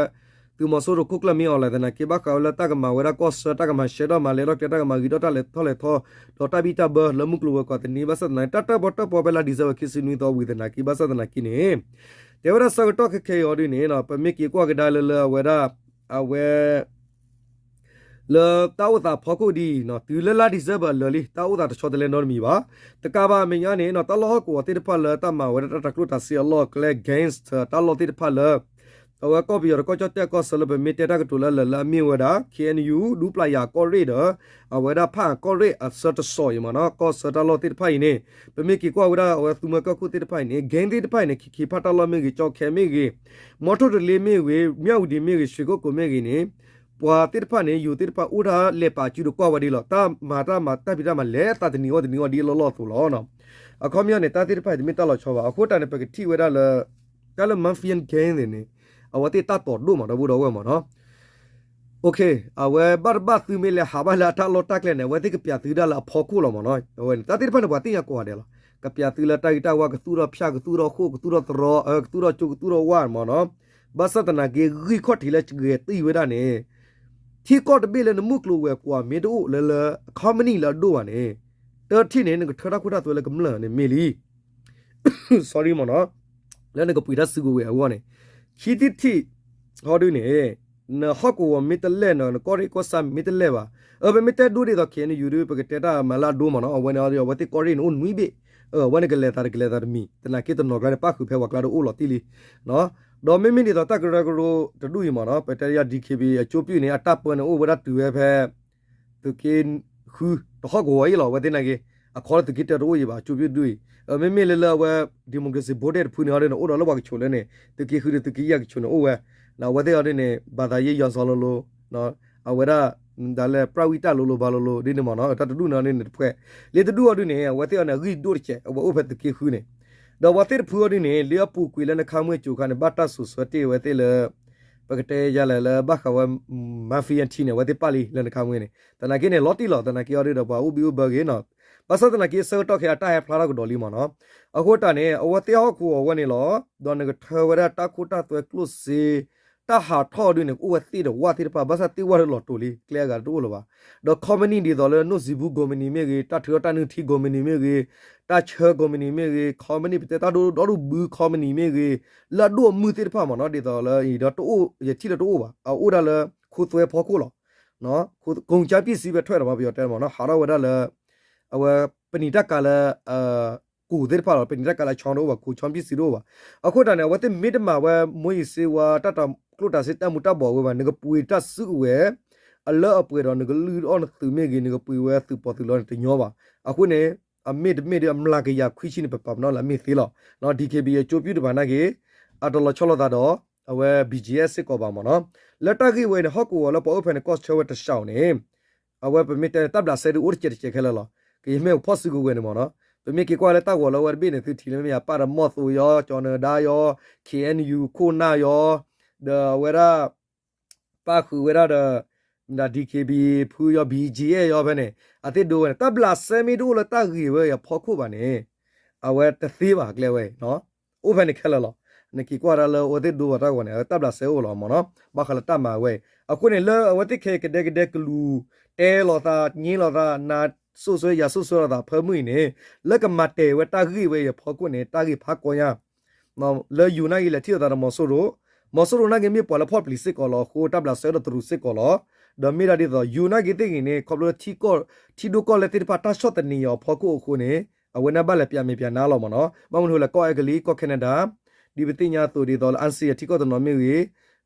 သုးမီၤစိရိၤခိၣ်ကျၢၢ်မ့ၢ်အီၤလဲၣ်သနာ်က့ ဘၣ်ဃးဝဲလၢတၢ်ကမၤဝဲဒၣ်ကီၢ်ဆၢ တၢ်ကမၤရှဲထီၣ်မၤလဲထီၣ်ကျဲ တၢ်ကမၤဂ့ၤထီၣ်တၢ်လဲၤထီၣ်လဲၤထီ ဒီးတၢ်ဘံၣ်တၢ်ဘၢလၢမုၢ်ကျိၤဝဲၤကွာ်သန့ ဘၣ်ဆၣ်သနာ်က့ တၢ်တၢၣ်ပီၣ်တၢၣ်ပီဖဲလါ December ခံဆံနွံသီဝံၤသနာ်က့ ဘၣ်ဆၣ်သနာ်က့န့ၣ် တဲဝဲဒၣ်ဆၢကတီၢ်ခဲခဲအံၤအီၤဒ်န့ၣ် ပမ့ၢ်က့ၤကွၢ်ကဒါလၢလၢအဝဲဒၣ် အဝဲ လၢတၢ်အိၣ်သးဖီခိၣ်ဒ်အံၤ တုၤလၢလါ December အလၢာ်လံ တၢ်အိၣ်သးတဆီတလဲနီတမံၤဘၣ်. တကးဘၣ်အမဲာ်ညါန့ၣ် တၢ်လီၢ်ဟီၣ်ကဝီၤသ့ၣ်တဖၣ်လၢတၢ်မၤဝဲဒၣ်တၢ်တၤကျိၣ်တၤစ့အလီၢ်အကျဲ gangster တၢ်လီၢ်သ့ၣ်တဖၣ်လၢ အဝဲကီၢ်ပယီၤဒီးကီၢ်ကၠီၣ်တဲၣ်ကီၢ်ဆၢလၢပမ့ၢ်တဲတၢ်ကတိၤလၢလၢာ်လၢအမ့ၢ်ဝဲဒၣ် KNU ဒူပျၢ်ယၤကီၢ်ရ့ၣ်ဒီး အဝဲဒၣ်ဖၣ်အၣ်ကီၢ်ရ့ၣ်အဆၢတစီၤအံၤမ့ၢ်နီၤ ကီၢ်ဆၢတၢ်လီၢ်သ့ၣ်တဖၣ်အံၤန့ၣ် ပမ့ၢ်က့ၤကွၢ်ဝဲဒၣ်အဝဲသူမွဲကီၢ်ခိၣ်သ့ၣ်တဖၣ်အံၤန့ၣ် gang သ့ၣ်တဖၣ်အံၤန့ၣ် KK Park တၢ်လီၢ်မ့ၢ်ဂ့ၤ ကၠီခဲမ့ၢ်ဂ့ၤ မီထိၣ်တလ့မ့ၢ်ဂ့ၤ မၠၣ်ဝတံၤမ့ၢ်ဂ့ၤ ရွှေကုက္ကိုမ့ၢ်ဂ့ၤန့ၣ် ပှၤသ့ၣ်တဖၣ်န့ၣ် ယိၤသ့ၣ်တဖၣ်အိၣ်ဒၣ်လဲၤပာ်စုဒီးကွၢ်ဝဲဒ်လီၤ တၢ်မၤတၢ်မၤတၢ်ဖံးတၢ်မၤလဲၤသးတနံၤဂီၢ်တနံၤဂီၢ်ဒ်အလီၢ်လီၢ်အသိးလီၤ. အခီပညီန့ၣ် တၢ်သ့ၣ်တဖၣ်အံၤတမ့ၢ်တၢ်လီၤဆီဘၣ် အဃိတၢ်န့ၣ် ပကထံၣ်ဝဲဒၣ်လၢ တၢ်လၢ mafia gang န့ၣ်န့ၣ် အဝဲသ့ၣ်တၢ်တီၤဒိၣ်မးဒီပုၢ်ဒီဝဲၢ်မ့ၢ်နီၤ အဝဲဘၣ်တဘၣ်သုမ့ၢ်လဲၤဟးဘၣ်လၢအတၢ်လီၢ်တၢ်ကျဲန့ၣ် အဝဲသ့ၣ်ကပျးသုဒၣ်လၢအဖီခိၣ်လီၤမ့ၢ်နီၤ အဝဲန့ၣ် တၢ်သ့ၣ်တဖၣ်န့ၣ် ပှၤသ့ၣ်ညါကိးဂၤဒဲးလီၤ ကပျးသုလၢတၢ်ဂ့ၢ်တၢ်ဝါ ကသူၣ်ထီၣ်ဖၠၣ် ကသူၣ်ထီၣ်ဃိၣ် ကသူၣ်ထီၣ်သရီ ကသူၣ်ထီၣ်ကၠိ ကသူၣ်ထီၣ်ဝၣ်မ့ၢ်နီၤ ဘၣ်ဆၣ်သနာ်က့ ဂံၢ်ခီၣ်ထံးလၢဂဲၤတံၢ်ဝဲဒၣ်န့ၣ် ထံကီၢ်တဘ့ၣ်လၢနမုၢ်ကျိၤဝဲၤကွာ်မ့ၢ်တအိၣ်လၢလၢ company လၢအဒိၣ်ဘၣ်န့ၣ် တထံၣ်န့ၣ် နကထၢတၢ်ခိတၢ်သွဲလၢကမျၢၢ်န့ၣ်မ့ၢ်လံ sorry မ့ၢ်နီၤ လၢနကပှ့ၤတၢ်စုကဝဲၤအဂီၢ်န့ၣ် ခံထံၣ်တထံၣ် ဟီဒုန့ၣ် နဟီၣ်ကဝီၤမ့ၢ်တလဲၣ်နီၤ နကီၢ်ရ့ၣ်ကီၢ်ဆၣ်မ့ၢ်တလဲၣ်ဘၣ် အၢ ပမ့ၢ်တဲဒိဒ်သိး KNU ဒု ပကတဲတၢ်မၤလၢအဒိမ့ၢ်နီၤ အဝဲန့ၣ် အဝဲသ့ၣ်ကီၢ်ရ့ၣ်န့ၣ်အိၣ်နွံဘ့ၣ် အၢ အဝဲန့ၣ်ကလဲၤသးတကလဲၤသးတမံၤ သနာ်က့တနီၤကျါန့ၣ် ပၣ်ဃုာ်ဖဲပှၤကျါတအိၣ်လီၤတံၢ်လံ ဒီးမ့မ့ၢ်ဒ်သိးတၢ်ကရၢကရိတဒူၣ်အံၤမ့ၢ်နီၤ ပတဲယၤ DKBA အကၠိပျုၢ်န့ၣ် အတၢ်ပၢန့ၣ်အိၣ်ဝဲဒၣ်တုၤဝဲဖဲ သုးက့ဃု တဟီၣ်ကဝီၤအံၤလီၤ အဝဲသ့ၣ်နာ်က့ အခီလၢသုးက့တၢတအိၣ်အံၤဘၣ် အကၠိပျုၢ်တဒူၣ်အံၤ မ့မ့ၢ်လၢလၢအဝဲ democracy vote တဖုန့ၣ်ဟီဒုန့ၣ် အိၣ်ဒီးလၢပှၤကဆိးလၢန့ၣ် သုးက့ဃုဒီးသုးက့ယဲၢ်ကဆိးန့ၣ်အိၣ်ဝဲ အဝဲသ့ၣ်ဟီဒုန့ၣ် ဘာသာရေး ယွၤဆောင်လိုလို အဝဲဒၣ် ဒ်လဲၣ် ပရဝံတၢ်လိၤလိၤ ဘၣ်လိၤလိၤ ဒ်န့ၣ်မ့ၢ်နီၤ တၢ်တဒူၣ်န့ၣ်ဟီဒုန့ၣ်တဖှဲး လၢတဒူၣ်ဟီဒုန့ၣ် အဝဲသ့ၣ်အီၤန့ၣ် အဂံၢ်ဒိၣ်တကဲး အဝဲအိၣ်ဖဲသုးက့ဃုန့ၣ် ဒီးပှၤသ့ၣ်တဖုဟီဒုန့ၣ် လၢအပူၤကွံာ်လၢနခါမွဲၢ်ကိၤခါန့ၣ် ဘၣ်တၢ်စိာ်ဆှၢတ့ၢ်အဝဲသ့ၣ်လၢ ပကတဲယၤလဲၣ်လၢဘၣ်ဃးဝဲ mafia ထံန့ၣ် အဝဲသ့ၣ်ပာ်လံလၢနခါမွဲၢ်န့ၣ် သနာ်က့န့ၣ် လီၤတံၢ်လီၤ သနာ်က့အီၤဒုဒီးပှၤအိၣ်ဘံၣ်အိၣ်ဘၢဂ့ၤနီၤ ဘၣ်ဆၣ်သနာ်က့အဆၢကတီၢ်ခဲအံၤ အတၢ်ဟဲဖျါထီၣ်ကဒီးလံမ့ၢ်နီၤ အဃိတၢ်န့ၣ် အဝဲသ့ၣ်ဟီၣ်ခိၣ်အဝဲန့ၣ်လီၤ ဒီးနကထၢဝဲဒၣ်တၢ်ခိတၢ်သွဲကျိၣ်စ့ တၢ်ဟးထီၣ်ဒုန့ၣ် ကအိၣ်ဝဲသ့ၣ်ဒီးဝၣ်သ့ၣ်တဖၣ် ဘၣ်ဆၣ်သ့ၣ်ဝၣ်ဒုလီၤတိာ်လံ ကျဲအဂၤတအိၣ်လၢၤဘၣ် ဒီး company ဒ်သိးလၢ နိၣ်စံးဘူး company မ့ၢ်ဂ့ၤ တၢ်ထုးထီၣ်တၢ်နုၢ်ထံ company မ့ၢ်ဂ့ၤ တၢ်ဆၢ company မ့ၢ်ဂ့ၤ company ပတဲတၢ်ဒိၣ်ဒိၣ်ဒိၣ်ဒိၣ်ဘု company မ့ၢ်ဂ့ၤ လၢအဒိၣ်အမုၢ်သ့ၣ်တဖၣ်မ့ၢ်နီၤ ဒ်သိးလၢအံၤဒီးတအိၣ် ယထံၣ်လၢတအိၣ်ဘၣ် အအိၣ်ဒၣ်လၢ ခိသွဲဖီခိၣ်လီၤ ကိၣ်ကၠၢ်ပံၣ်စံးဝဲထွဲဒီးမ့ၢ်ပယီၤတဲမ့ၢ်နီၤ ဟးထီၣ်ဝဲဒၣ်လၢ အဝဲပနံာ်တၢ်ကၤလၢ ကိၢ်သ့ၣ်တဖၣ်လီၤ. ပနံာ်တၢ်ကးလၢဆီတအိၣ်ဘၣ်, ကိၢ်ဆီပံစံးတအိၣ်ဘၣ်. အဃိတၢ်န့ၣ် အဝဲသ့ၣ်မ့ၢ်တမၤဝဲ မူးယစ်ဆေးဝါး တၢ်တကျိၣ်တၢ်စ့တၢ်မူၤတၢ်ဘှီးဝဲဘၣ်, နကပှ့ၤတၢ်စုကဝဲၤ အလၢအပှဲၤဒီး နကလုၢ်အီၣ်နသုးမ့ၢ်ဂ့ၤ, နကပှ့ၤဝဲသုးပီသုးလီန့ၣ်တညီဘၣ်. အဃိန့ၣ် အမ့ၢ်တမ့ၢ်ဒီးအမျးကယၤခွံဆံန့ၣ် ပပာ်ပနီၣ်လၢအမ့ၢ်သ့လီၤ. ဒီး DKBA အကၠိပျုၢ်တဖၣ်နာ်က့ အတလီၤဆီလိာ်သးဒီး အဝဲ BGF စ့ၢ်ကီးဘၣ်မ့ၢ်နီၤ. လၢတၢ်ဂ့ၢ်ဝဲအံၤန့ၣ် ဟီၣ်ကဝီၤလၢပှၤအိၣ်ဖဲန့ၣ် ကီၢ်ဆၢဝဲတစှၤန့ၣ် အဝဲပမ့ၢ်တဲန့ၣ် တၢ်ဘျးစဲဒုးအိၣ်တစဲးတစဲးခဲလၢာ်လီၤ. ကယမ့ၢ်ဖီၣ်စုကဝဲၤန့ၣ်မ့ၢ်နီၤ. ပမ့ၢ်က့ၤကွၢ်လၢတၢ်ဂီၤလၢအဝဲတဘ့ၣ်န့ၣ် သုထံၣ်လၢမ့ၢ်ယါ ပၣ်ဒီးမီၢ်သိးယီၤ, ကၠီၤနၢၤဒါယီၤ, KNU ခိၣ်နၢ်ယီၤ, ဒီးအဝဲဒၣ် ပၣ်ဃုာ်ဝဲဒၣ်ဒီး မ့ၢ်ဒၣ် DKBA ဖုယီၤ BGF ယီၤဖဲန့ၣ် အသ့ၣ်ဒိဝဲန့ၣ် တၢ်ဘျးစဲမ့ၢ်တအိၣ်လၢတၢ်ဂ့ၢ်ဝဲအံၤအဖီခိၣ်ဘၣ်န့ၣ် အဝဲတသ့ဘၣ်ကျဲဝဲအံၤ အိၣ်ဖဲန့ၣ်ခဲလၢာ်လီၤ. နက့ၤကွၢ်ဒၣ်လၢအဝဲသ့ၣ်ဒိဘၣ်တၢ်ဂီၤန့ၣ် အဝဲတၢ်ဘျးစဲအိၣ်လီၤမ့ၢ်နီၤ. ဘၣ်ဃးလၢတၢ်မၤဝဲအံၤ အဃိန့ၣ် လၢအဝဲသ့ၣ်ခဲအံၤကဒဲကဒဲကလူၤ တဲလိာ်သး ညင်းလိာ်သး နၤစိၣ်စွဲယၤစိၣ်စွဲလိာ်သးဖၢမုၢ်အံၤန့ၣ် လၢကမၤတဲာ်ဝဲတၢ်ဂ့ၢ်ဝဲအံၤအဖီခိၣ်န့ၣ် တၢ်ဂ့ၢ်ဖးကီညါ လၢယိၤနာ်က့လဲၤထံၣ်လိာ်သးဒီးမီၤစိရိၤ, မီၤစိရိၤနာ်က့မ့ၢ်ပှၤလၢဖီၣ်ပျံၤစ့ၢ်ကီးလီၤအဃိ တၢ်ဘျးစဲဒီးတရူးစ့ၢ်ကီးလီၤ. ဒီးမ့ၢ်ဒၣ်ဒ်သိးယိၤနာ်က့သ့ၣ်ဂ့ၤန့ၣ် ခီဖျိလၢ ထံဒိၣ်ကီၢ်လဲၢ်သ့ၣ်တဖၣ်တၢ်ဆီၣ်သနံးအီၤအဖီခိၣ်အဃိန့ၣ် အဝဲန့ၣ်ဘၣ်လဲၤပျးမဲာ်ပျးနါလီၤမ့ၢ်နီၤ. ဘၣ်မနုၤအဃိလဲၣ် ကီၢ်အဲကလံး ကီၢ် Canada ဒ်ပသ့ၣ်ညါအသိးဒ်သိးလၢ ASEAN ထံကီၢ်တနီၤမ့ၢ်ဂ့ၤ,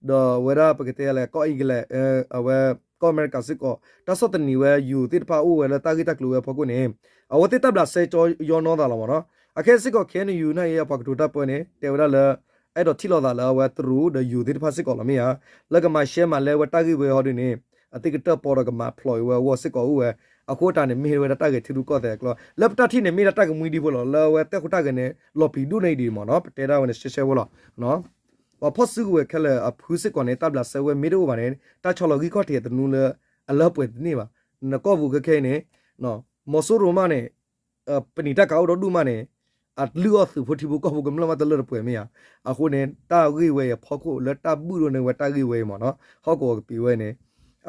ဒီးအဝဲဒၣ်ပကတဲလဲၣ် ကီၢ် England အဝဲ ကီၢ်အမဲရကၤစ့ၢ်ကီး တၢ်ဆီၣ်သနံးဝဲယိၤသ့ၣ်တဖၣ်အိၣ်ဝဲလၢတၢ်ဂ့ၢ်တၢ်ကျိၤဝဲအဖီခိၣ်န့ၣ် အဝဲသ့ၣ်တၢ်ဘျးစဲကၠီယီနီသးလီၤမ့ၢ်နီၤ. အခဲစ့ၢ်ကီး KNU နာ်က့အပှၤကတိၤတၢ်ပၢန့ၣ် တဲဝဲဒၣ်လၢ အဲၣ်ဒိးထံၣ်လိာ်သးလၢအဝဲတရူးဒီးယိၤသ့ၣ်တဖၣ်စ့ၢ်ကီးလီၤမ့ၢ်ဧါ. လၢကမၤရှဲမၤလဲဝဲတၢ်ဂ့ၢ်ဝဲဟီဒ်န့ၣ် အသ့ၣ်ကတၢၢ်ပီဒီးကမၤဖျိးဝဲအဂီၢ်စ့ၢ်ကီးအိၣ်ဝဲ. အဃိတၢ်န့ၣ် မ့ၢ်ဝဲဒၣ်တၢ်ဂ့ၢ်ထံရူၢ်ကီၢ်သဲးအကျိၤ လၢပတၢ်ထံၣ်န့ၣ် မ့ၢ်ဒၣ်တၢ်ကမှံဒံဖိလီၤ. လၢအဝဲတၢ်ဟူးတၢ်ဂဲၤန့ၣ် လီၤပျံၤဒိၣ်န့ၢ်ဒံးမ့ၢ်နီၤ. ပတဲဒၣ်ဝဲန့ၣ်ရှဲရှဲဖိလီၤ. ပှၤဖီၣ်စုကဝဲၤခဲလၢာ်အဖုစ့ၢ်ကီးန့ၣ် တၢ်ဘျးစဲဝဲမ့ၢ်တအိၣ်ဘၣ်န့ၣ် တၢ်ဆီလီၤဂံၢ်ခီၣ်ထံးအသနူလၢ အလၢပှဲၤတန့ၢ်ဘၣ်. နကီၢ်ပူၤခဲခဲအံၤန့ၣ် မီၤစိရိၤမးန့ၣ် ပနံာ်တၢ်ကးအိၣ်ဒီဒူၣ်မးန့ၣ် အလုၢ်အီၣ်သုးဖိထံဖိကီၢ်ဖိကမျၢၢ်မးတလၢတပှဲၤမ့ၢ်ဧါ. အဃိန့ၣ် တၢ်ဂ့ၢ်ဝဲအံၤအဖီခိၣ်လၢတၢ်ဘုၣ်ဒိၣ်န့ၢ်ဝဲတၢ်ဂ့ၢ်ဝဲအံၤမ့ၢ်နီၤ ဟီၣ်ကဝီၤကပံာ်ဝဲန့ၣ်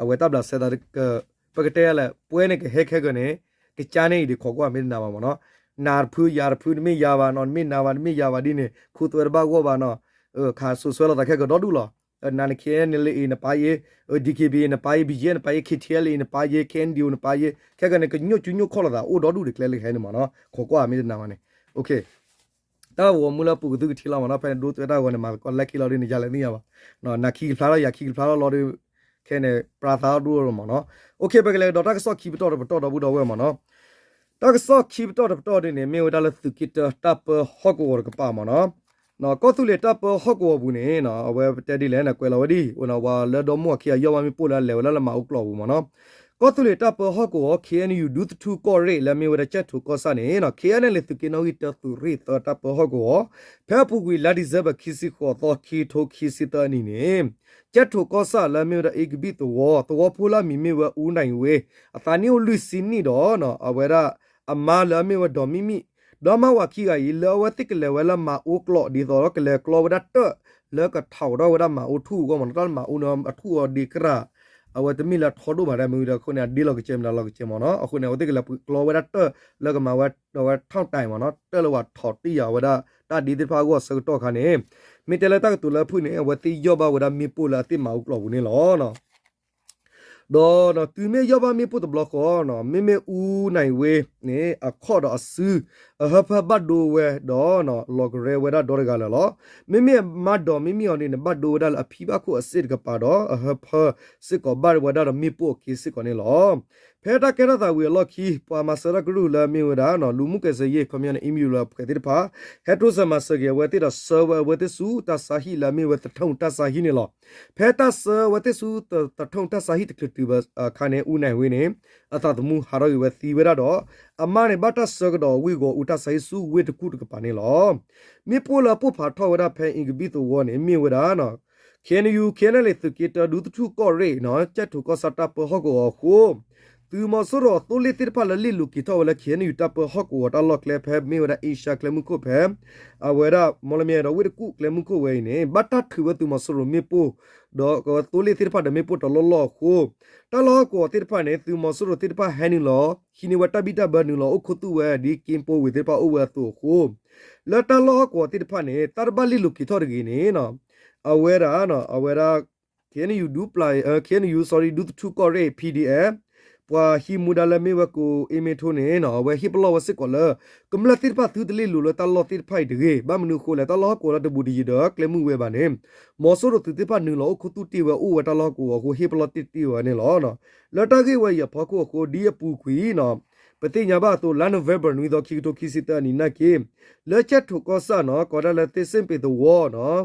အဝဲတၢ်ဘျးစဲသး ပကတဲလဲၣ် ပှဲၤန့ၣ်ကဟဲခဲကၢန့ၣ် ကကါန့ၢ်အံၤဒံးခိးကွၢ်မ့ၢ်တနာ်ဘၣ်မ့ၢ်နီၤ. နၤတဖုယၤတဖု နမ့ၢ်ယၤဘၣ်နီၤ နမ့ၢ်နၤဘၣ် နမ့ၢ်ယၤဘၣ်ဒ်န့ၣ် ခိသွဲတဘၣ်ဂီၢ်ဘၣ်နီၤ. ခးစိၤစွဲလိာ်သးခဲကၢဒီဒူၣ်လီၤ. နၤန့ၣ် KNLA နပာ်ယ့ၢ်, DKBA နပာ်ယ့ၢ်, BGF နပာ်ယ့ၢ်, KTLA နပာ်ယ့ၢ်, KNDO နပာ်ယ့ၢ် ခဲကၢန့ၣ် ကညိၣ်ကညိၣ်ခီၣ်လိာ်သး အိၣ်ဒီဒူၣ်ဒံးကျဲလၢခဲအံၤန့ၣ်မ့ၢ်နီၤ ခိးကွၢ်မ့ၢ်တနာ်ဘၣ်န့ၣ် တၢ်ဂီၤမူလၢပူၤကသုကထံလီၤမ့ၢ်နီၤ ဖဲန့ၣ်ဒိတွဲတၢ်ဂီၤန့ၣ် မၤသကိးလၢခံလီၤဒ်န့ၣ် ယၤလဲၤသ့ၣ်ညါဘၣ်. နၤခံကဖျါလီၤ ယၤခံကဖျါလီၤလီၤဒီး ခဲန့ၣ် ပြၤသးအီၤဒိၣ်လီၤမ့ၢ်နီၤ. ပကလဲၤကဒီးတၢ်ကစီၣ်ခံပတီၢ်တပတီၢ်ဒီပုၢ်ဒီဝဲၢ်မ့ၢ်နီၤ. တၢ်ကစီၣ်ခံပတီၢ်တပတီၢ်ဒ်န့ၣ် မ့ၢ်ဝဲဒၣ်လၢသုးက့တၢတၢ်ပၢဟီၣ်ကဝီၤတကပၤမ့ၢ်နီၤ. ကီၢ်သူလ့ၤတၢ်ပၢဟီၣ်ကဝီၤပူၤန့ၣ် အဝဲပတဲဒ်လဲၣ်န့ၣ် ကွဲးလီၤဝဲဒ် ဝဲလၢဒီမါဝၤခံဂၤယီၢ်ဘၣ်မ့ၣ်ပိၢ်လၢအလဲၤဝဲဒၣ်လၢမၤအူကျိးပူၤမ့ၢ်နီၤ. ကီၢ်သူလ့ၤတၢ်ပၢဟီၣ်ကဝီၤ KNU ဒူသထူကီၢ်ရ့ၣ်လၢအမ့ၢ်ဝဲဒၣ်ကၠဲၣ်ထိၣ်ကီၢ်ဆၣ်န့ၣ် KNLA သုးက့နီၣ်ဂံၢ်တၢသုးရ့ၣ်သၢတၢ်ပၢဟီၣ်ကဝီၤ ဖဲအပူၤကွံာ်လါဒံၣ်စဲဘၢၣ်ခံဆံဃိးသီ ခံထိခံဆံသၢအနံၣ်န့ၣ် ကၠဲၣ်ထိၣ်ကီၢ်ဆၣ်လၢအမ့ၢ်ဝဲဒၣ်အ့ကဘံၣ်သဝီ သဝီဖိလၢအမံၤမ့ၢ်ဝဲ အူနၢ်ဝ့ အသးနံၣ်အိၣ်လွံၢ်ဆံနံၣ်ဒီး အဝဲဒၣ်အမါလၢအမ့ၢ်ဝဲဒီးမံၣ်မံၣ် ဒီမါဝၤခံဂၤအံၤ လၢအဝဲသ့ၣ်ကလဲၤဝဲလၢမၤအူကျိးဒ်သိးဒီးကလဲၤကျီဝဲဒၣ်တၢၣ် လၢကထးအိးထီၣ်ဝဲဒၣ်မၤအူထူၣ်အဂီၢ်မ့ၢ်နီၤ တၢ်လၢမၤအူန့ၣ် အထူၣ်အီၤဒ့ကရၣ် အဝဲတမ့ၢ်လၢအထီဒိၣ်ဘၣ်ဒ်မ့ၢ်ဒီးအဃိန့ၣ် အဒ့လီၤကစဲးမနုၤလီၤကစဲးမ့ၢ်နီၤ အဃိန့ၣ် အဝဲသ့ၣ်ကလဲၤကျီဝဲဒၣ်တၢၣ် လၢကမၤဝဲဒီးဝဲ ထီၣ်တၢၣ်မ့ၢ်နီၤ တၢၣ်လၢဝဲထီၣ်တံၢ်ယၤဝဲဒၣ် တၢ်ဒ့သ့ၣ်တဖၣ်အဂီၢ်အဆၢကတီၢ်အခါန့ၣ် မ့ၢ်တဲလၢတၢ်ကတိၤလၢအဖုၣ်န့ၣ် အဝဲသ့ၣ်ယီၢ်ဘၣ်ဝဲဒၣ်မ့ၣ်ပိၢ်လၢအသ့ၣ်မၤအူကျိးပူၤန့ၣ်လီၤ. ဒီးတုၤမ့ၢ်ယီၢ်ဘၣ်မ့ၣ်ပိၢ်တဘျီဃီ မ့မ့ၢ်အူနၢ်ဝ့န့ၣ် အခီၣ်ဒီးအစု အဟၢဖၢဘၣ်ဒိဝဲဒီး လီၤကရဲဝဲဒၣ်ဒီတဂၤလၢာ်လီၤ. မ့မ့ၢ်မါဒီးမံၣ်မံၣ်အီၤန့ၣ်န့ၣ် ဘၣ်ဒိဝဲဒၣ်လၢအဖံဘၣ်ခိၣ်အစ့ၣ်တကပၤဒီး အဟၢဖၢစ့ၢ်ကီးဘၣ်ဝဲဒၣ်ဒီးမ့ၣ်ပိၢ်အက့စ့ၢ်ကီးန့ၣ်လီၤ. ဖဲတၢ်ကဲထီၣ်သးဝံၤအလီၢ်ခံ ပှၤမၤစၢၤတၢ်ကရူၢ်လၢအမ့ၢ်ဝဲဒၣ် လူမှုကယ်ဆယ်ရေး ခီပညီန့ၣ် အံမယူလၢအဖှဲးသ့ၣ်တဖၣ် ဟဲတိစၢၤမၤစၢၤက့ၤအဝဲသ့ၣ်ဒီးဆှၢဝဲအဝဲသ့ၣ်ဆူတၢ်ဆါဟံၣ်လၢအမ့ၢ်ဝဲသထူၣ်တၢ်ဆါဟံၣ်န့ၣ်လီၤ. ဖဲတၢ်ဆှၢဝဲသ့ၣ်ဆူသထူၣ်တၢ်ဆါဟံၣ်တချုးတုၤအခါန့ၣ် အူနၢ်ဝ့န့ၣ် အသးသမူဟးထီၣ်က့ၤဝဲသံဝဲဒၣ်ဒီး အမါန့ၣ်ဘၣ်တၢ်ဆှၢကဒီးဝ့ၢ်ဂီၤအူတၢ်ဆါဟံၣ်ဆူဝ့ၢ်တကူၣ်တကပၤန့ၣ်လီၤ. မ့ၣ်ပိၢ်လၢအပိၢ်ဖးထီၣ်ဝဲဒၣ်ဖဲအ့ကဘံၣ်သဝီန့ၣ် မ့ၢ်ဝဲဒၣ် KNU KNLA သုးက့တၢ ဒူသထူၣ်ကီၢ်ရ့ၣ် ကၠဲၣ်ထိၣ်ကီၢ်ဆၣ်တၢ်ပၢဟီၣ်ကဝီၤအဃိ သုးမီၤစိရိၤအသိလ့ၣ်သ့ၣ်တဖၣ်လၢလ့ၣ်လိၤက့ၤထီၣ်ဝဲလၢ KNU တၢ်ပၢဟီၣ်ကဝီၤတၢ်လီၢ်ကျဲ ဖဲမ့ၢ်ဝဲဒၣ်အ့ရှါကျဲမုၢ်ခိၣ်ဖဲ အဝဲဒၣ်မီလမ့ၢ်ဒီးဝ့ၢ်တကူၣ်ကျဲမုၢ်ခိၣ်ဝဲအံၤန့ၣ် ဘၣ်တၢ်ထုးဝဲသုးမီၤစိရိၤမ့ၣ်ပိၢ် ဒီးကသိလ့ၣ်သ့ၣ်တဖၣ်ဒီးမ့ၣ်ပိၢ်တလီၢ်လီၢ်အဃိ တၢ်လီၢ်ဟီၣ်ကဝီၤသ့ၣ်တဖၣ်န့ၣ် သုးမီၤစိရိၤသ့ၣ်တဖၣ်ဟဲနုာ်လီၤ ဟံးန့ၢ်ဝဲတၢ်ဘံၣ်တၢ်ဘၢနုာ်လီၤအိၣ်ခူသူၣ်ဝဲဒ်က့ပိဝ့ၤသ့ၣ်တဖၣ်အိၣ်ဝဲအသိးအဃိ လၢတၢ်လီၢ်ဟီၣ်ကဝီၤသ့ၣ်တဖၣ်န့ၣ် တၢ်တဘၣ်လ့ၣ်လိၤက့ၤထီၣ်တဂ့ၤန့ၣ် အဝဲဒၣ် အဝဲဒၣ် KNU ဒူပျၢ် KNU sorry ဒူသထူၣ်ကီၢ်ရ့ၣ် PDF ပှၤဟံးမူဒါလၢမ့ၢ်ဝဲကိးအ့မ့ထိန့ၣ် အဝဲဟ့ၣ်ပလီၢ်ဝဲစ့ၢ်ကီးလၢ ကမျၢၢ်သ့ၣ်တဖၣ်သုတလ့ၣ်လိၤလၢတၢ်လီၢ်သ့ၣ်တဖၣ်အံၤတဂ့ၤ. ဘၣ်မနုၤအဃိလဲၣ်, တၢ်လီၢ်ဟီၣ်ကဝီၤလၢတဘူးတယံၤဒီးကျဲမုၢ်ဝဲဘၣ်န့ၣ် မီၤစိရိၤသုးသ့ၣ်တဖၣ်နုာ်လီၤအိၣ်ခူသူၣ်တ့ၢ်ဝဲအိၣ်ဝဲတၢ်လီၢ်ဟီၣ်ကဝီၤအဃိ ဟ့ၣ်ပလီၢ်တ့ၢ်တ့ၢ်ဝဲန့ၣ်လီၤ. လၢတၢ်ဂ့ၢ်ဝဲအံၤအဖီခိၣ်အဃိ ဒ်အပူၤကွံာ် ပသ့ၣ်ညါဘၣ်အသိး လါ November နွံသီခံကထိခံဆံသၢအနံၤနာ်က့ လၢကၠဲၣ်ထိၣ်ကီၢ်ဆၣ်နီၤ ကိးဒၣ်လၢသ့ၣ်စ့ၣ်ပ့ၤသဝီနီၤ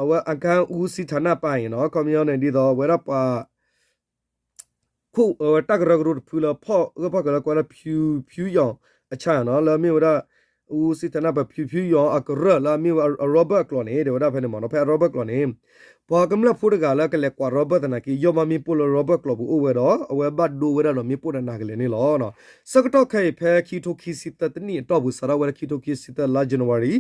အဝဲ အကၣ်အူစံထးနၢ်ပၢ်အံၤနီၤ ခီပညီန့ၣ် ဒ်သိးဝဲဒၣ်ပှၤ ခိၣ်အဝဲတၢ်ကရၢကရိတဖုလၢဖီၣ်ဂၢၢ်ဖီၣ်ကျၢၤလၢကိးဝဲဒၣ် ဖၠူဖၠူယီၤအဆၣ်နီၤ လၢအမ့ၢ်ဝဲဒၣ် အူစံထးနၢ်ပၢ် ဖၠူဖၠူယီၤအကရၢၢ်လၢအမ့ၢ်ဝဲအရီဘၢၣ်အကျိာ်န့ၣ် တဲဝဲဒၣ်ဖဲန့ၣ်မ့ၢ်နီၤ ဖဲအရီဘၢၣ်ကျိာ်န့ၣ် ပှၤကမျၢၢ်ဖိတဂၤလၢကလဲၤကွၢ်ရီဘၢၣ်သနာ်က့ ယီၢ်ဘၣ်မ့ၣ်ပိၢ်လၢရီဘၢၣ်ကျိာ်ပူၤအိၣ်ဝဲဒီး အဝဲဘၣ်ဒိဝဲဒၣ်ဒီးမ့ၣ်ပိၢ်နးနးကလဲာ်န့ၣ်လီၤ. ဆၢကတီၢ်ခဲအံၤဖဲခံကထိခံဆံသၢတနံၣ်အတီၢ်ပူၤ စးထီၣ်ဝဲဒၣ်ခံကထိခံဆံသၢလါ January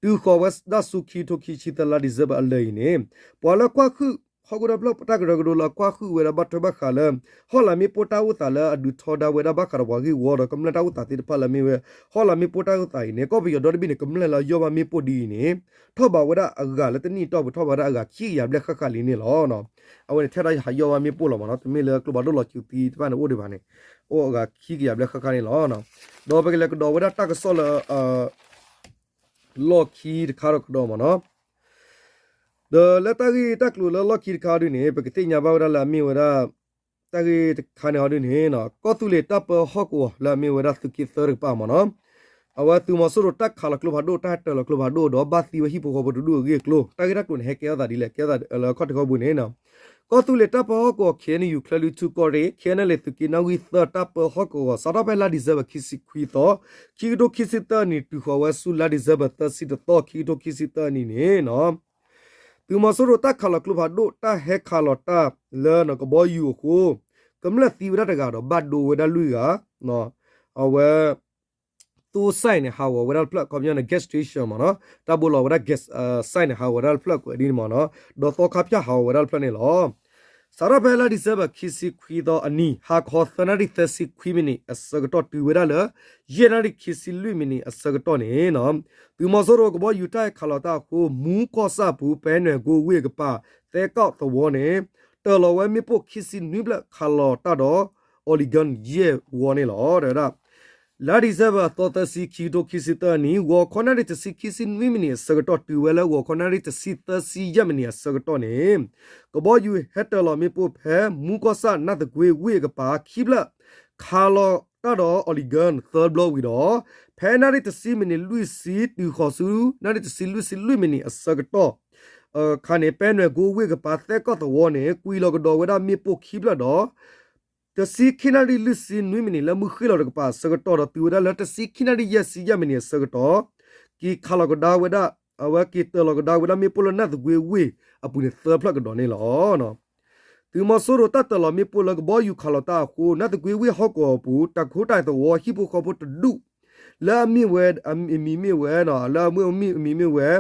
တုၤဃီၤဝဲဒၣ်ဆူခံကထိခံဆံသၢလါ December အလၢာ်အံၤန့ၣ် ပှၤလၢကွၢ်ဟုၣ် ဟီၣ်ခိၣ်ဒီဖျၢၣ်တၢ်ကရၢကရိလၢကွၢ်ဟုၣ်ဝဲဒၣ်ဘၣ်ထွဲဘၣ်ဃးလၢ ဟီၣ်လာ်မ့ၣ်ပိၢ်တၢ်အိၣ်သးလၢအဒုးထီဒါဝဲဒၣ်ဘၣ်ဃးဒီးပှၤဂ့ၢ်ဝီဒီးကမျၢၢ်တၢ်အိၣ်သးသ့ၣ်တဖၣ်လၢအမ့ၢ်ဝဲ ဟီၣ်လာ်မ့ၣ်ပိၢ်တၢ်အိၣ်သးအံၤန့ၣ် ကီၢ်ပယီၤဒီတဘ့ၣ်န့ၣ် ကမျၢၢ်လၢယီၢ်ဘၣ်မ့ၣ်ပိၢ်ဒ်အံၤန့ၣ် ထီၣ်ဘးဝဲဒၣ်အဂၤလၢတနံၣ်အတီၢ်ပူၤ ထီၣ်ဘးဝဲဒၣ်အဂၤခံကယၤဘျဲၣ်ဃၣ်ဃၣ်လံန့ၣ်လီၤ. အဝဲန့ၣ်ထဲဒၣ်ယဟးယီၢ်ဘၣ်မ့ၣ်ပိၢ်လီၤမ့ၢ်နီၤ တမ့ၢ်လၢကျိဖးဒိၣ်လီၤစုၤသံတဖၣ်န့ၣ်အိၣ်ဒံးဘၣ်န့ၣ် အိၣ်အဂၤခံကယၤဘျဲၣ်ဃၣ်ဃၣ်န့ၣ်လီၤ. ဒီးပကလဲၤကဒီးဝဲဒၣ်တၢ်ကစီၣ်လၢ လီၢ်ခံတခါဒီးကဒီးမ့ၢ်နီၤ ဒီးလၢတၢ်ဂ့ၢ်တၢ်ကျိၤလၢလီၢ်ခံတခါဒ်န့ၣ် ပကသ့ၣ်ညါဘၣ်ဝဲဒၣ်လၢအမ့ၢ်ဝဲဒၣ် တၢ်ဂ့ၢ်တခါန့ၣ်အီၤဒ်န့ၣ် ကီၢ်သူလ့ၤတၢ်ပၢဟီၣ်ကဝီၤလၢအမ့ၢ်ဝဲဒၣ်သုးက့သၢတကပၤမ့ၢ်နီၤ အဝဲသုးမီၤစိရိၤတၢ်ခးလီၤကျိဖးဒိၣ် တၢ်ဟဲတၢၤလီၤကျိဖးဒိၣ်ဒီးဘၣ်သံဝဲဟံၣ်ဖိဃီဖိတဒူၣ်အဂ့ၢ်အကျိၤ တၢ်ဂ့ၢ်တၢ်ကျိၤန့ၣ်ဟဲကဲထီၣ်သးဒ်လဲၣ် ကဲထီၣ်သးလၢခီၣ်ထံးခီၣ်ဘိန့ၣ် ကီၢ်သူလ့ၤတၢ်ပၢဟီၣ်ကဝီၤ ခ့ၣ်အဲၣ်ယူၣ် ချၢၣ်လွံၢ်ထူၣ်ကီၢ်ရ့ၣ် ခ့ၣ်အဲၣ်ယူၣ် သုးက့နီၣ်ဂံၢ်သၢ တၢ်ပၢဟီၣ်ကဝီၤ စးထီၣ်ဖဲလါဒံၣ်စဲဘၢၣ်ခံဆံခွံသီ ခံကထိခံဆံသၢနံၣ် တုၤဃီၤဝဲဆူလါဒံၣ်စဲဘၢၣ်သၢဆံတသီ ခံကထိခံဆံသၢနံၣ်န့ၣ် သုးမီၤစိရိၤတၢ်ခးလီၤကျိဖးဒိၣ် တၢ်ဟဲခးလီၤတၢ်လၢကဘီယူၤအဃိ ကမျၢၢ်သံဝဲဒၣ်တဂၤဒီးဘၣ်ဒိဝဲဒၣ်လွံၢ်ဂၤ အဝဲ သိစဲးန့ၣ် ဟးဂီၤဝဲဒၣ်တဖျၢၣ် ခီပညီန့ၣ် gas station မ့ၢ်နီၤ တၢ်ဘိလီၤဝဲဒၣ် gas စဲးန့ၣ် ဟးဂီၤဝဲဒၣ်တဖျၢၣ်ကွဲးဒ်န့ၣ်မ့ၢ်နီၤ ဒီးသီခါဖၠၣ်ဟးဂီၤဝဲဒၣ်တဖျၢၣ်န့ၣ်လီၤ. စးထီၣ်ဖဲလါဒံၣ်စဲဘၢၣ်ခံဆံခွံသီအနံၤ ဟါခီသၢနၣ်ရံၣ်သၢဆံခွံမံးနံးအဆၢကတီၢ်တုၤဝဲဒၣ်လၢ ယဲၢ်နၣ်ရံၣ်ခံဆံလွံၢ်မံးနံးအဆၢကတီၢ်န့ၣ် သုးမီၤစိရိၤကဘီယူၤတၢ်ဟဲခးလီၤတၢ်အဃိ မူကီၢ်ဆၣ်ပူၤ ပဲနွဲၣ်ကိဝ့ၢ်အကပၤ သဲကီၢ်သဝီန့ၣ် တၢၤလီၤဝဲမ့ၣ်ပိၢ်ခံဆံနွံဖျၢၣ် ခးလီၤတၢ်ဒီး အီလံၤကၢၣ် ယဲၢ်ဝီန့ၣ်လီၤ. တဲဝဲဒၣ် လါဒံၣ်စဲဘၢၣ်အသီသၢဆံ ခံကထိခံဆံသၢနံၣ် ဂီၤခီနၣ်ရံၣ်တဆံခံဆံနွံမံးနံးအဆၢကတီၢ် တုၤဝဲလၢဂီၤခီနၣ်ရံၣ်တဆံသၢဆံယဲၢ်မံးနံး အဆၢကတီၢ်န့ၣ် ကဘီယူၤဟဲတၢၤလီၤမ့ၣ်ပိၢ်ဖဲ မူကီၢ်ဆၣ် နၢ်သကွ့ဝ့ၢ်အကပၤ ခံဖျၢၣ် ခးလီၤတၢ်ဒီးအီလံၤကၢၣ် သၢဘျီဝံၤဒီး ဖဲနၣ်ရံၣ်တဆံမံးနံးလွံၢ်ဆံ တုၤဃီၤဆူ နၣ်ရံၣ်တဆံလွံၢ်ဆံလွံၢ်မံးနံးအဆၢကတီၢ် အခါန့ၣ် ပဲနွဲၣ်ကိဝ့ၢ်အကပၤ သဲကီၢ်သဝီန့ၣ် ကွံာ်လီၤကဒီးဝဲဒၣ်မ့ၣ်ပိၢ်ခံဖျၢၣ်ဒီး တဆံခံနၣ်ရံၣ်လွံၢ်ဆံနွံမံးနံး လၢမုၢ်ဃ့ၢ်လီၤတကပၤအဆၢကတီၢ်ဒီး တုၤဝဲဒၣ်လၢတဆံခံနၣ်ရံၣ်ယဲၢ်ဆံယဲၢ်မံးနံးအဆၢကတီၢ် က့ၤခးလီၤကဒါဝဲဒၣ် အဝဲက့ၤတၢၤလီၤကဒါဝဲဒၣ်မ့ၣ်ပိၢ်လၢ နၢ်သကွ့ဝ့ၢ်အပူၤန့ၣ် သၢဖျၢၣ်ကဒီးန့ၣ်လီၤ. သုးမီၤစိရိၤတၢ်တၢၤလီၤမ့ၣ်ပိၢ်လၢကဘီယူၤခးလီၤတၢ်အဃိ နၢ်သကွ့ဝ့ၢ်ဟီၣ်ကဝီၤအပူၤ တၢ်ခိတၢ်သဝီဟံၣ်ဖိဃီဖိတဒူၣ် လၢအမ့ၢ်ဝဲ အမံၤမ့ၢ်ဝဲ လၢအမ့ၢ်အမံၤမ့ၢ်ဝဲ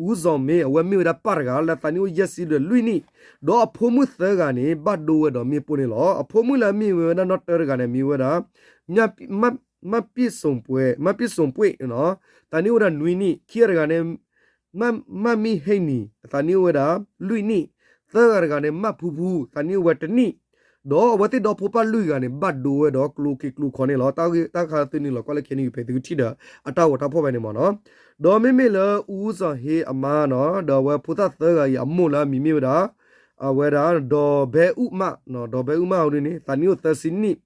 အူစီၤမ့ၢ် အဝဲမ့ၢ်ဝဲဒၣ်ပၢ်တဂၤ လၢအသးနံၣ်အိၣ်ယဲၢ်ဆံဒီးလွံၢ်နံၣ် ဒီးအဖိမုၣ်သၢဂၤန့ၣ် ဘၣ်ဒိဝဲဒီးမ့ၣ်ပိၢ်န့ၣ်လီၤ. အဖိမုၣ်လၢအမ့ၢ်ဝဲဒၣ်နီၢ်တၢတဂၤန့ၣ် မ့ၢ်ဝဲဒၣ် မၢ်ပ့ၣ်စိၣ်ပှ့ၣ် သးနံၣ်အိၣ်ဝဲဒၣ်နွံနံၣ် ခံဂၤတဂၤန့ၣ် မၢ်မံၢ်ဟ့ၣ်နံၣ် သးနံၣ်အိၣ်ဝဲဒၣ်လွံၢ်နံၣ် သၢဂၤတဂၤန့ၣ် မၢ်ဖူဖူ သးနံၣ်အိၣ်ဝဲတနံၣ် ဒီးအဝဲသ့ၣ်ဒီဖိပၢ်လွံၢ်ဂၤန့ၣ် ဘၣ်ဒိဝဲဒီးကျိၤက့ၤကျိၤခီန့ၣ်လီၤ. တၢ်ဂ့ၢ်တၢ်ခါသုနုာ်လီၤကွၢ်လၢ KNU page သုကထံၣ်ဒီး အတၢ်ဂီၤတၢ်ဖီၣ်ဖဲန့ၣ်မ့ၢ်နီၤ. ဒီးမ့မ့ၢ်လၢအူစီၤဟ့အမါနီၤ ဒီးအဝဲဖိသၣ်သၢဂၤအံၤအမိၢ်လၢအမံၤမ့ၢ်ဝဲဒၣ် အဝဲဒၣ် ဒီးဘဲအူၣ်မး ဒီးဘဲအူၣ်မးအီၤဒ်န့ၣ် သးနံၣ်အိၣ်သၢဆံနံၣ်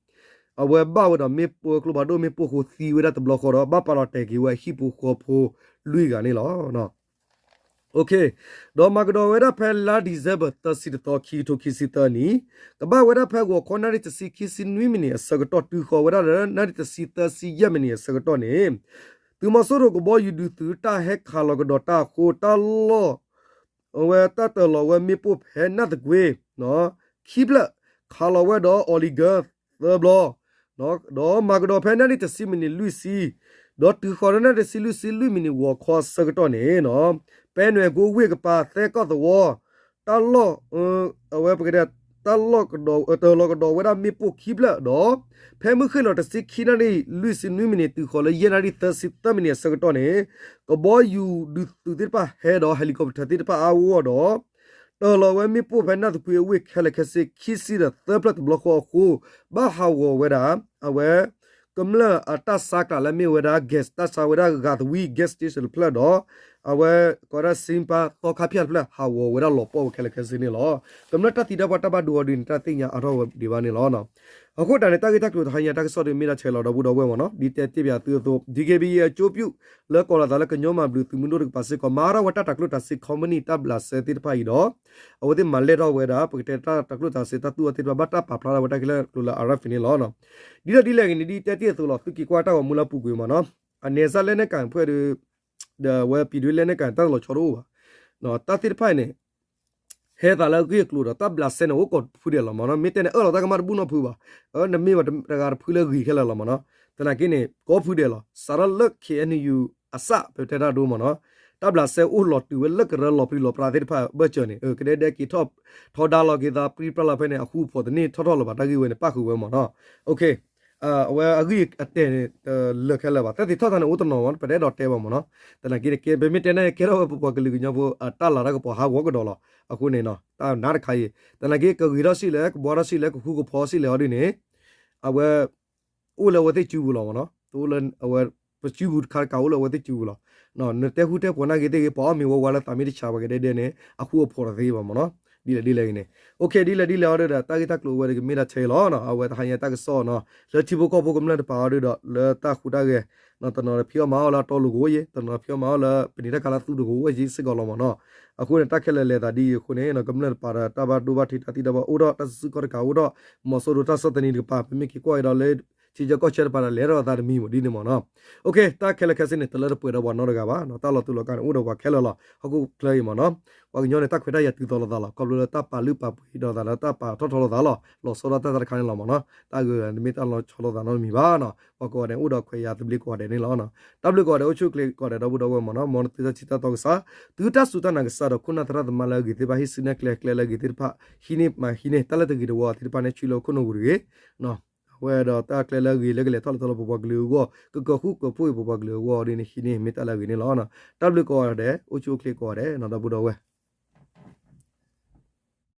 အဝဲဘၣ်ဝဲဒီးမ့ၣ်ပိၢ်ကျိဖးဒိၣ်မ့ၣ်ပိၢ်အဃိသံဝဲဒၣ်တဘျီဃီဒီး ဘၣ်ပာ်လီၤတဲာ်က့ၤဝဲအဟံၣ်ဖိဃီဖိလွံၢ်ဂၤန့ၣ်လီၤ. ဒီးမၤကဒီးဝဲဒၣ်ဖဲလါ December သၢဆံတသီ ခံကထိခံဆံသၢနံၣ် ကဘၣ်ဝဲဒၣ်ဖဲဂီၤခီနၣ်ရံၣ်တဆံခံဆံနွံမံးနံးအဆၢကတီၢ် တုၤဃီၤဝဲဒၣ်လၢနၣ်ရံၣ်တဆံသၢဆံယဲၢ်မံးနံးအဆၢကတီၢ်န့ၣ် သုးမီၤစိရိၤကဘီယူၤဒုးသုးတၢ်ဟဲခးလီၤကဒီးတၢ်အဃိ တၢ်လီၢ် အဝဲတၢ်တၢၤလီၤဝဲမ့ၣ်ပိၢ်ဖဲနၢ်သကွ့ ခံဖျၢၣ် ခးလီၤဝဲဒီး Oregon သၢဘျီ ဒီးမၤကဒီးဖဲနၣ်ရံၣ်တဆံမံးနံးလွံၢ်ဆံ ဒီးတုၤဃီၤဒီးနၣ်ရံၣ်တဆံလွံၢ်ဆံလွံၢ်မံးနံးဂီၤခီအဆၢကတီၢ်န့ၣ် ပဲနွဲၣ်ကိဝ့ၢ်ကပၤသဲကီၢ်သဝီ တၢ်လီၢ် အဝဲပကတဲ တၢ်လီၢ်ကဒီး တၢၤလီၤကဒီးဝဲဒၣ်မ့ၣ်ပိၢ်ခံဖျၢၣ်ဒီး ဖဲမုၢ်ဃ့ၢ်လီၤတဆံခံနၣ်ရံၣ်လွံၢ်ဆံနွံမံးနံး တုၤဃီၤလၢယဲၢ်နၣ်ရံၣ်သၢဆံသၢမံးနံးအဆၢကတီၢ်န့ၣ် ကဘီယူၤဒုးသုးသ့ၣ်တဖၣ်ဟဲဒီး helicopter သ့ၣ်တဖၣ်အါအါဂီၢ်ဂီၢ်ဒီး တၢ်လီၤဝဲမ့ၣ်ပိၢ်ဖဲနၢ်သကွံအဝ့ၢ်ခဲလၢာ်ခဲဆ့ ခံဆံဒီးသၢဖျၢၣ်တဘျီဃီအဃိ ဘၣ်ဟးဂီၤဝဲဒၣ် အဝဲ ကမျၢၢ်အတၢ်ဆါကျးလၢမ့ၢ်ဝဲဒၣ် gas တၢ်ဆါဝဲဒၣ်ဂၤသဝံ gas station တဖျၢၣ်ဒီး အဝဲကိးဒၣ် စံပၢ် သီခါဖၠၣ်တဖျၢၣ် ဟးဂီၤဝဲဒၣ်လီၤပှီၢ်ဝဲခဲလၢာ်ခဲဆ့န့ၣ်လီၤ. ကမျၢၢ်တၢ်သံတၢ်ပှၢ်တၢ်ဘၣ်ဒိအီၤဒ်န့ၣ် တၢ်သ့ၣ်ညါအါထီၣ်ဝဲဒံးဘၣ်န့ၣ်လီၤ. အဃိတၢ်န့ၣ် တၢ်ဂ့ၢ်တၢ်ကျိၤတဟါညါတၢ်ကစီၣ်ဒ်မ့ၢ်ဒၣ်ထဲလီၤ ဒီပုၢ်ဒီဝဲၢ်မ့ၢ်နီၤ, ဒ်တဲတ့ၢ်ပၠးသုအသိး DKBA အကျိပူၤ လၢကိးလီၤသးလၢကညီမၤဘျုးသုးမုၢ်ဒိၣ်တကပၤစ့ၢ်ကီး မၤထီၣ်ဝဲတၢ်တၤကျိၣ်တၤစ့ company တၢ်ဘျးစဲသ့ၣ်တဖၣ်အံၤဒီး အဝဲသ့ၣ်မၤလဲၢ်ထီၣ်ဝဲဒၣ် ပကတဲတၢ်တၤကျိၣ်တၤစ့တၢ်သူၣ်အီၤသ့ၣ်တဖၣ် ဘၣ်တၢ်ပာ်ဖျါထီၣ်ဝဲတၢ်ခဲလၢာ်ကျိၤလၢ RFA န့ၣ်လီၤ. ဒ်လဲၣ်ဒ်လဲၣ်ဂ့ၤန့ၣ် ဒ်တဲတ့ၢ်အသိးလီၤ သုက့ၤကွၢ်တၢ်ဂီၤမူလၢအပူၤကွံာ်မ့ၢ်နီၤ, အနဲစၢ် လက်နက်ကိုင်အဖွဲ့ ဒီးအဝဲ ပြည်တွင်းလက်နက်ကိုင် တၢ်လီၤဆီတအိၣ်ဘၣ်. တၢ်သ့ၣ်တဖၣ်အံၤန့ၣ် ဟဲသးလၢအဂ့ၢ်အကျိၤဒီး တၢ်ဘျးစဲန့ၣ် အိၣ်ကိးဖုဒဲးလီၤမ့ၢ်နီၤ, မ့ၢ်တဲန့ၣ် အၢၣ်လီၤတၢ်ကမၣ်တဘူၣ်နီတဖုဘၣ်, နမ့ၢ်ဘၣ်တဂၤတဖုလၢဂ့ၤခဲလၢာ်လီၤမ့ၢ်နီၤ, သနာ်က့န့ၣ် ကိးဖုဒဲးလီၤ စးထီၣ်လၢ KNU အစး ပတဲတၢ်ဒိမ့ၢ်နီၤ, တၢ်ဘျးစဲအိၣ်လီၤတုၤဝဲလၢကရၢလီၤပြံလီၤပြါသ့ၣ်တဖၣ် ဘၢၣ်စၢၤန့ၣ် ကဒဲဒဲက့ၤထီၣ် ထီဒါလီၤက့ၤသးပြံပြါလီၤဖဲန့ၣ် အဃူအဖိးတန့ၢ်ထီၣ်ထီၣ်လၢၤဘၣ် တၢ်ဂ့ၢ်ဝဲန့ၣ် ပၣ်ဃုာ်ဝဲမ့ၢ်နီၤ. အဝဲအဂ့ၢ်အတဲာ်န့ၣ် တလၢာ်ခဲလၢာ်ဘၣ်, တၢ်သ့ၣ်ထီၣ်သးန့ၣ် အိၣ်တနီၤမ့ၢ် ပတအဲၣ်ဒိးတဲဘၣ်မ့ၢ်နီၤ, သနာ်က့န့ၣ် ပမ့ၢ်တဲန့ၣ် ကဲထီၣ်ဝဲပပှၤကလုာ်ကညီဖိ တၢ်လၤတၢ်ကပီၤဟးဂီၤကဒီးလီၤ. အဃိန့ၣ် တၢ်နးတခါအံၤ သနာ်က့ ကဂ့ၤထီၣ်စံၣ်လဲၣ် ကဘှါထီၣ်စံၣ်လဲၣ် ကဃူကဖိးစံၣ်လဲၣ်အီၤဒ်န့ၣ် အဝဲ အိၣ်လၢအဝဲသ့ၣ်စုပူၤလီၤမ့ၢ်နီၤ, အဝဲ ပစုပူၤတခါတကးအိၣ်လၢအဝဲသ့ၣ်စုပူၤလီၤ. နတဲဃူတဲဖိးနာ်က့သ့ၣ်ဂ့ၤ ပှၤအီၣ်မ့ၤဝဲဝါလၢသးမ့ၢ်တဆါပှၤကဒဲဒဲန့ၣ် အဃူအဖိးတသ့ဘၣ်မ့ၢ်နီၤ, ဒ်လဲၣ်ဒ်လဲၣ်ဂ့ၤန့ၣ် ဒ်လဲၣ်ဒ်လဲၣ်အီၤဒီး တၢ်ဂ့ၢ်တၢ်ကျိၤဝဲတကမ့ၢ်ဒၣ်ထဲလီၤ. အဝဲတဟါညါတၢ်ကစီၣ်နီၤ လၢထံဖိကီၢ်ဖိကမျၢၢ်တပၤအီၤဒီး လၢတၢ်ဟူးတၢ်ဂဲၤ တနီၤဖံးအီၣ်မၤအီၣ်လၢအတီလိၤကအိၣ်ယ့ၣ် တနီၤဖံးအီၣ်မၤအီၣ်လၢပနံာ်တၢ်ကါလၢသူတကအိၣ်ဝဲယ့ၣ်စ့ၢ်ကီးလီၤမ့ၢ်နီၤ. အဃိန့ၣ် တၢ်ခဲလၢာ်လဲၤသးဒ်အံၤအဃိန့ၣ် ကမျၢၢ်တပၤဒီးတၢ်ဘၣ်ဒိဘၣ်ထံးတၢ်သံတၢ်ပှၢ်အိၣ်ထီၣ် တၢ်စုဆူၣ်ခီၣ်တကးအိၣ်ထီၣ် မီၤစိရိၤတၢ်ဆီၣ်သနံးတကပၤ ပမ့ၢ်က့ၤကွၢ်အံၤဒီးလၢ ထံဆၢကီၢ်ဆၢတပၤဒီးလဲၤထီၣ်အသးတမံၤမ့ၢ်ဒ်န့ၣ်မ့ၢ်နီၤ. တၢ်ခဲလၢာ်ခဲဆ့န့ၣ် တလၢတပှဲၤဒီးပှၤနီတဂၤဘၣ်, တၢ်လီၤတူာ်လီၤကာ်န့ၣ် အိၣ်ဒီးပှၤခဲလၢာ်လီၤ. ဟီၣ်ခိၣ်ချၢအံၤမ့ၢ်နီၤ ပှၤကညီန့ၣ် တၢ်ခွဲးတၢ်ယာ်တုၤသိးလိာ်သးလီၤ. ခီဖျိလၢတၢ်ပာ်လုၢ်ပာ်ပှ့ၤဒီးသးဒီးတၢ်ပာ်ထီၣ်ထီလိာ်သးလီၤ. လီၤဆီဒၣ်တၢ်တခါန့ၣ်လီၤမ့ၢ်နီၤ. တၢ်ဂ့ၢ်တမ့ၢ်တၢ်လီၤဆီလိာ်သးနီတမံၤဘၣ်နီၤ. ပှၤကိးဂၤဒဲးအိၣ်ဒီးခွဲးယာ်သဘျ့ကိးဂၤဒဲးန့ၣ်လီၤ. တၢ်ဘျုးကိးဂၤဒဲးအိၣ်ဆူၣ်အိၣ်ချ့ကိးဂၤဒဲး ဒီပုၢ်ဒီဝဲၢ်မ့ၢ်နီၤ, မ်သုတၢ်ထံၣ်တၢ်တီကစၢ် သုတၢ်စူၢ်တၢ်နာ်ကစၢ်ဒီးခိၣ်နၢ်သရၣ်သမါလၢအဂ့ၤသ့ၣ်တဖၣ် ဟံးန့ၢ်မၤဟံးန့ၢ် ဟံးန့ၢ် တၢ်လၢတဂ့ၤတဝီသ့ၣ်တဖၣ်န့ၣ် ဆူလၢခိၣ်နူာ်ပူၤတဂ့ၤ. အဝဲဒီးတၢ်ကျဲလၢအဂ့ၤလၢကလဲၤထီၣ်လဲၤထီလၢပပှၤကလုာ်အဂီၢ် ကကီၤဃူကီၤဖိးအံၤပပှၤကလုာ်အဂီၢ်ဒ်န့ၣ် ဟံးန့ၢ်မ့ၢ်တၢ်လၢအဂ့ၤန့ၣ်လီၤ. တၢ်ဘျုးကိးဂၤဒဲး အိၣ်ဆူၣ်အိၣ်ချ့ကိးဂၤဒဲး ဒီပုၢ်ဒီဝဲၢ်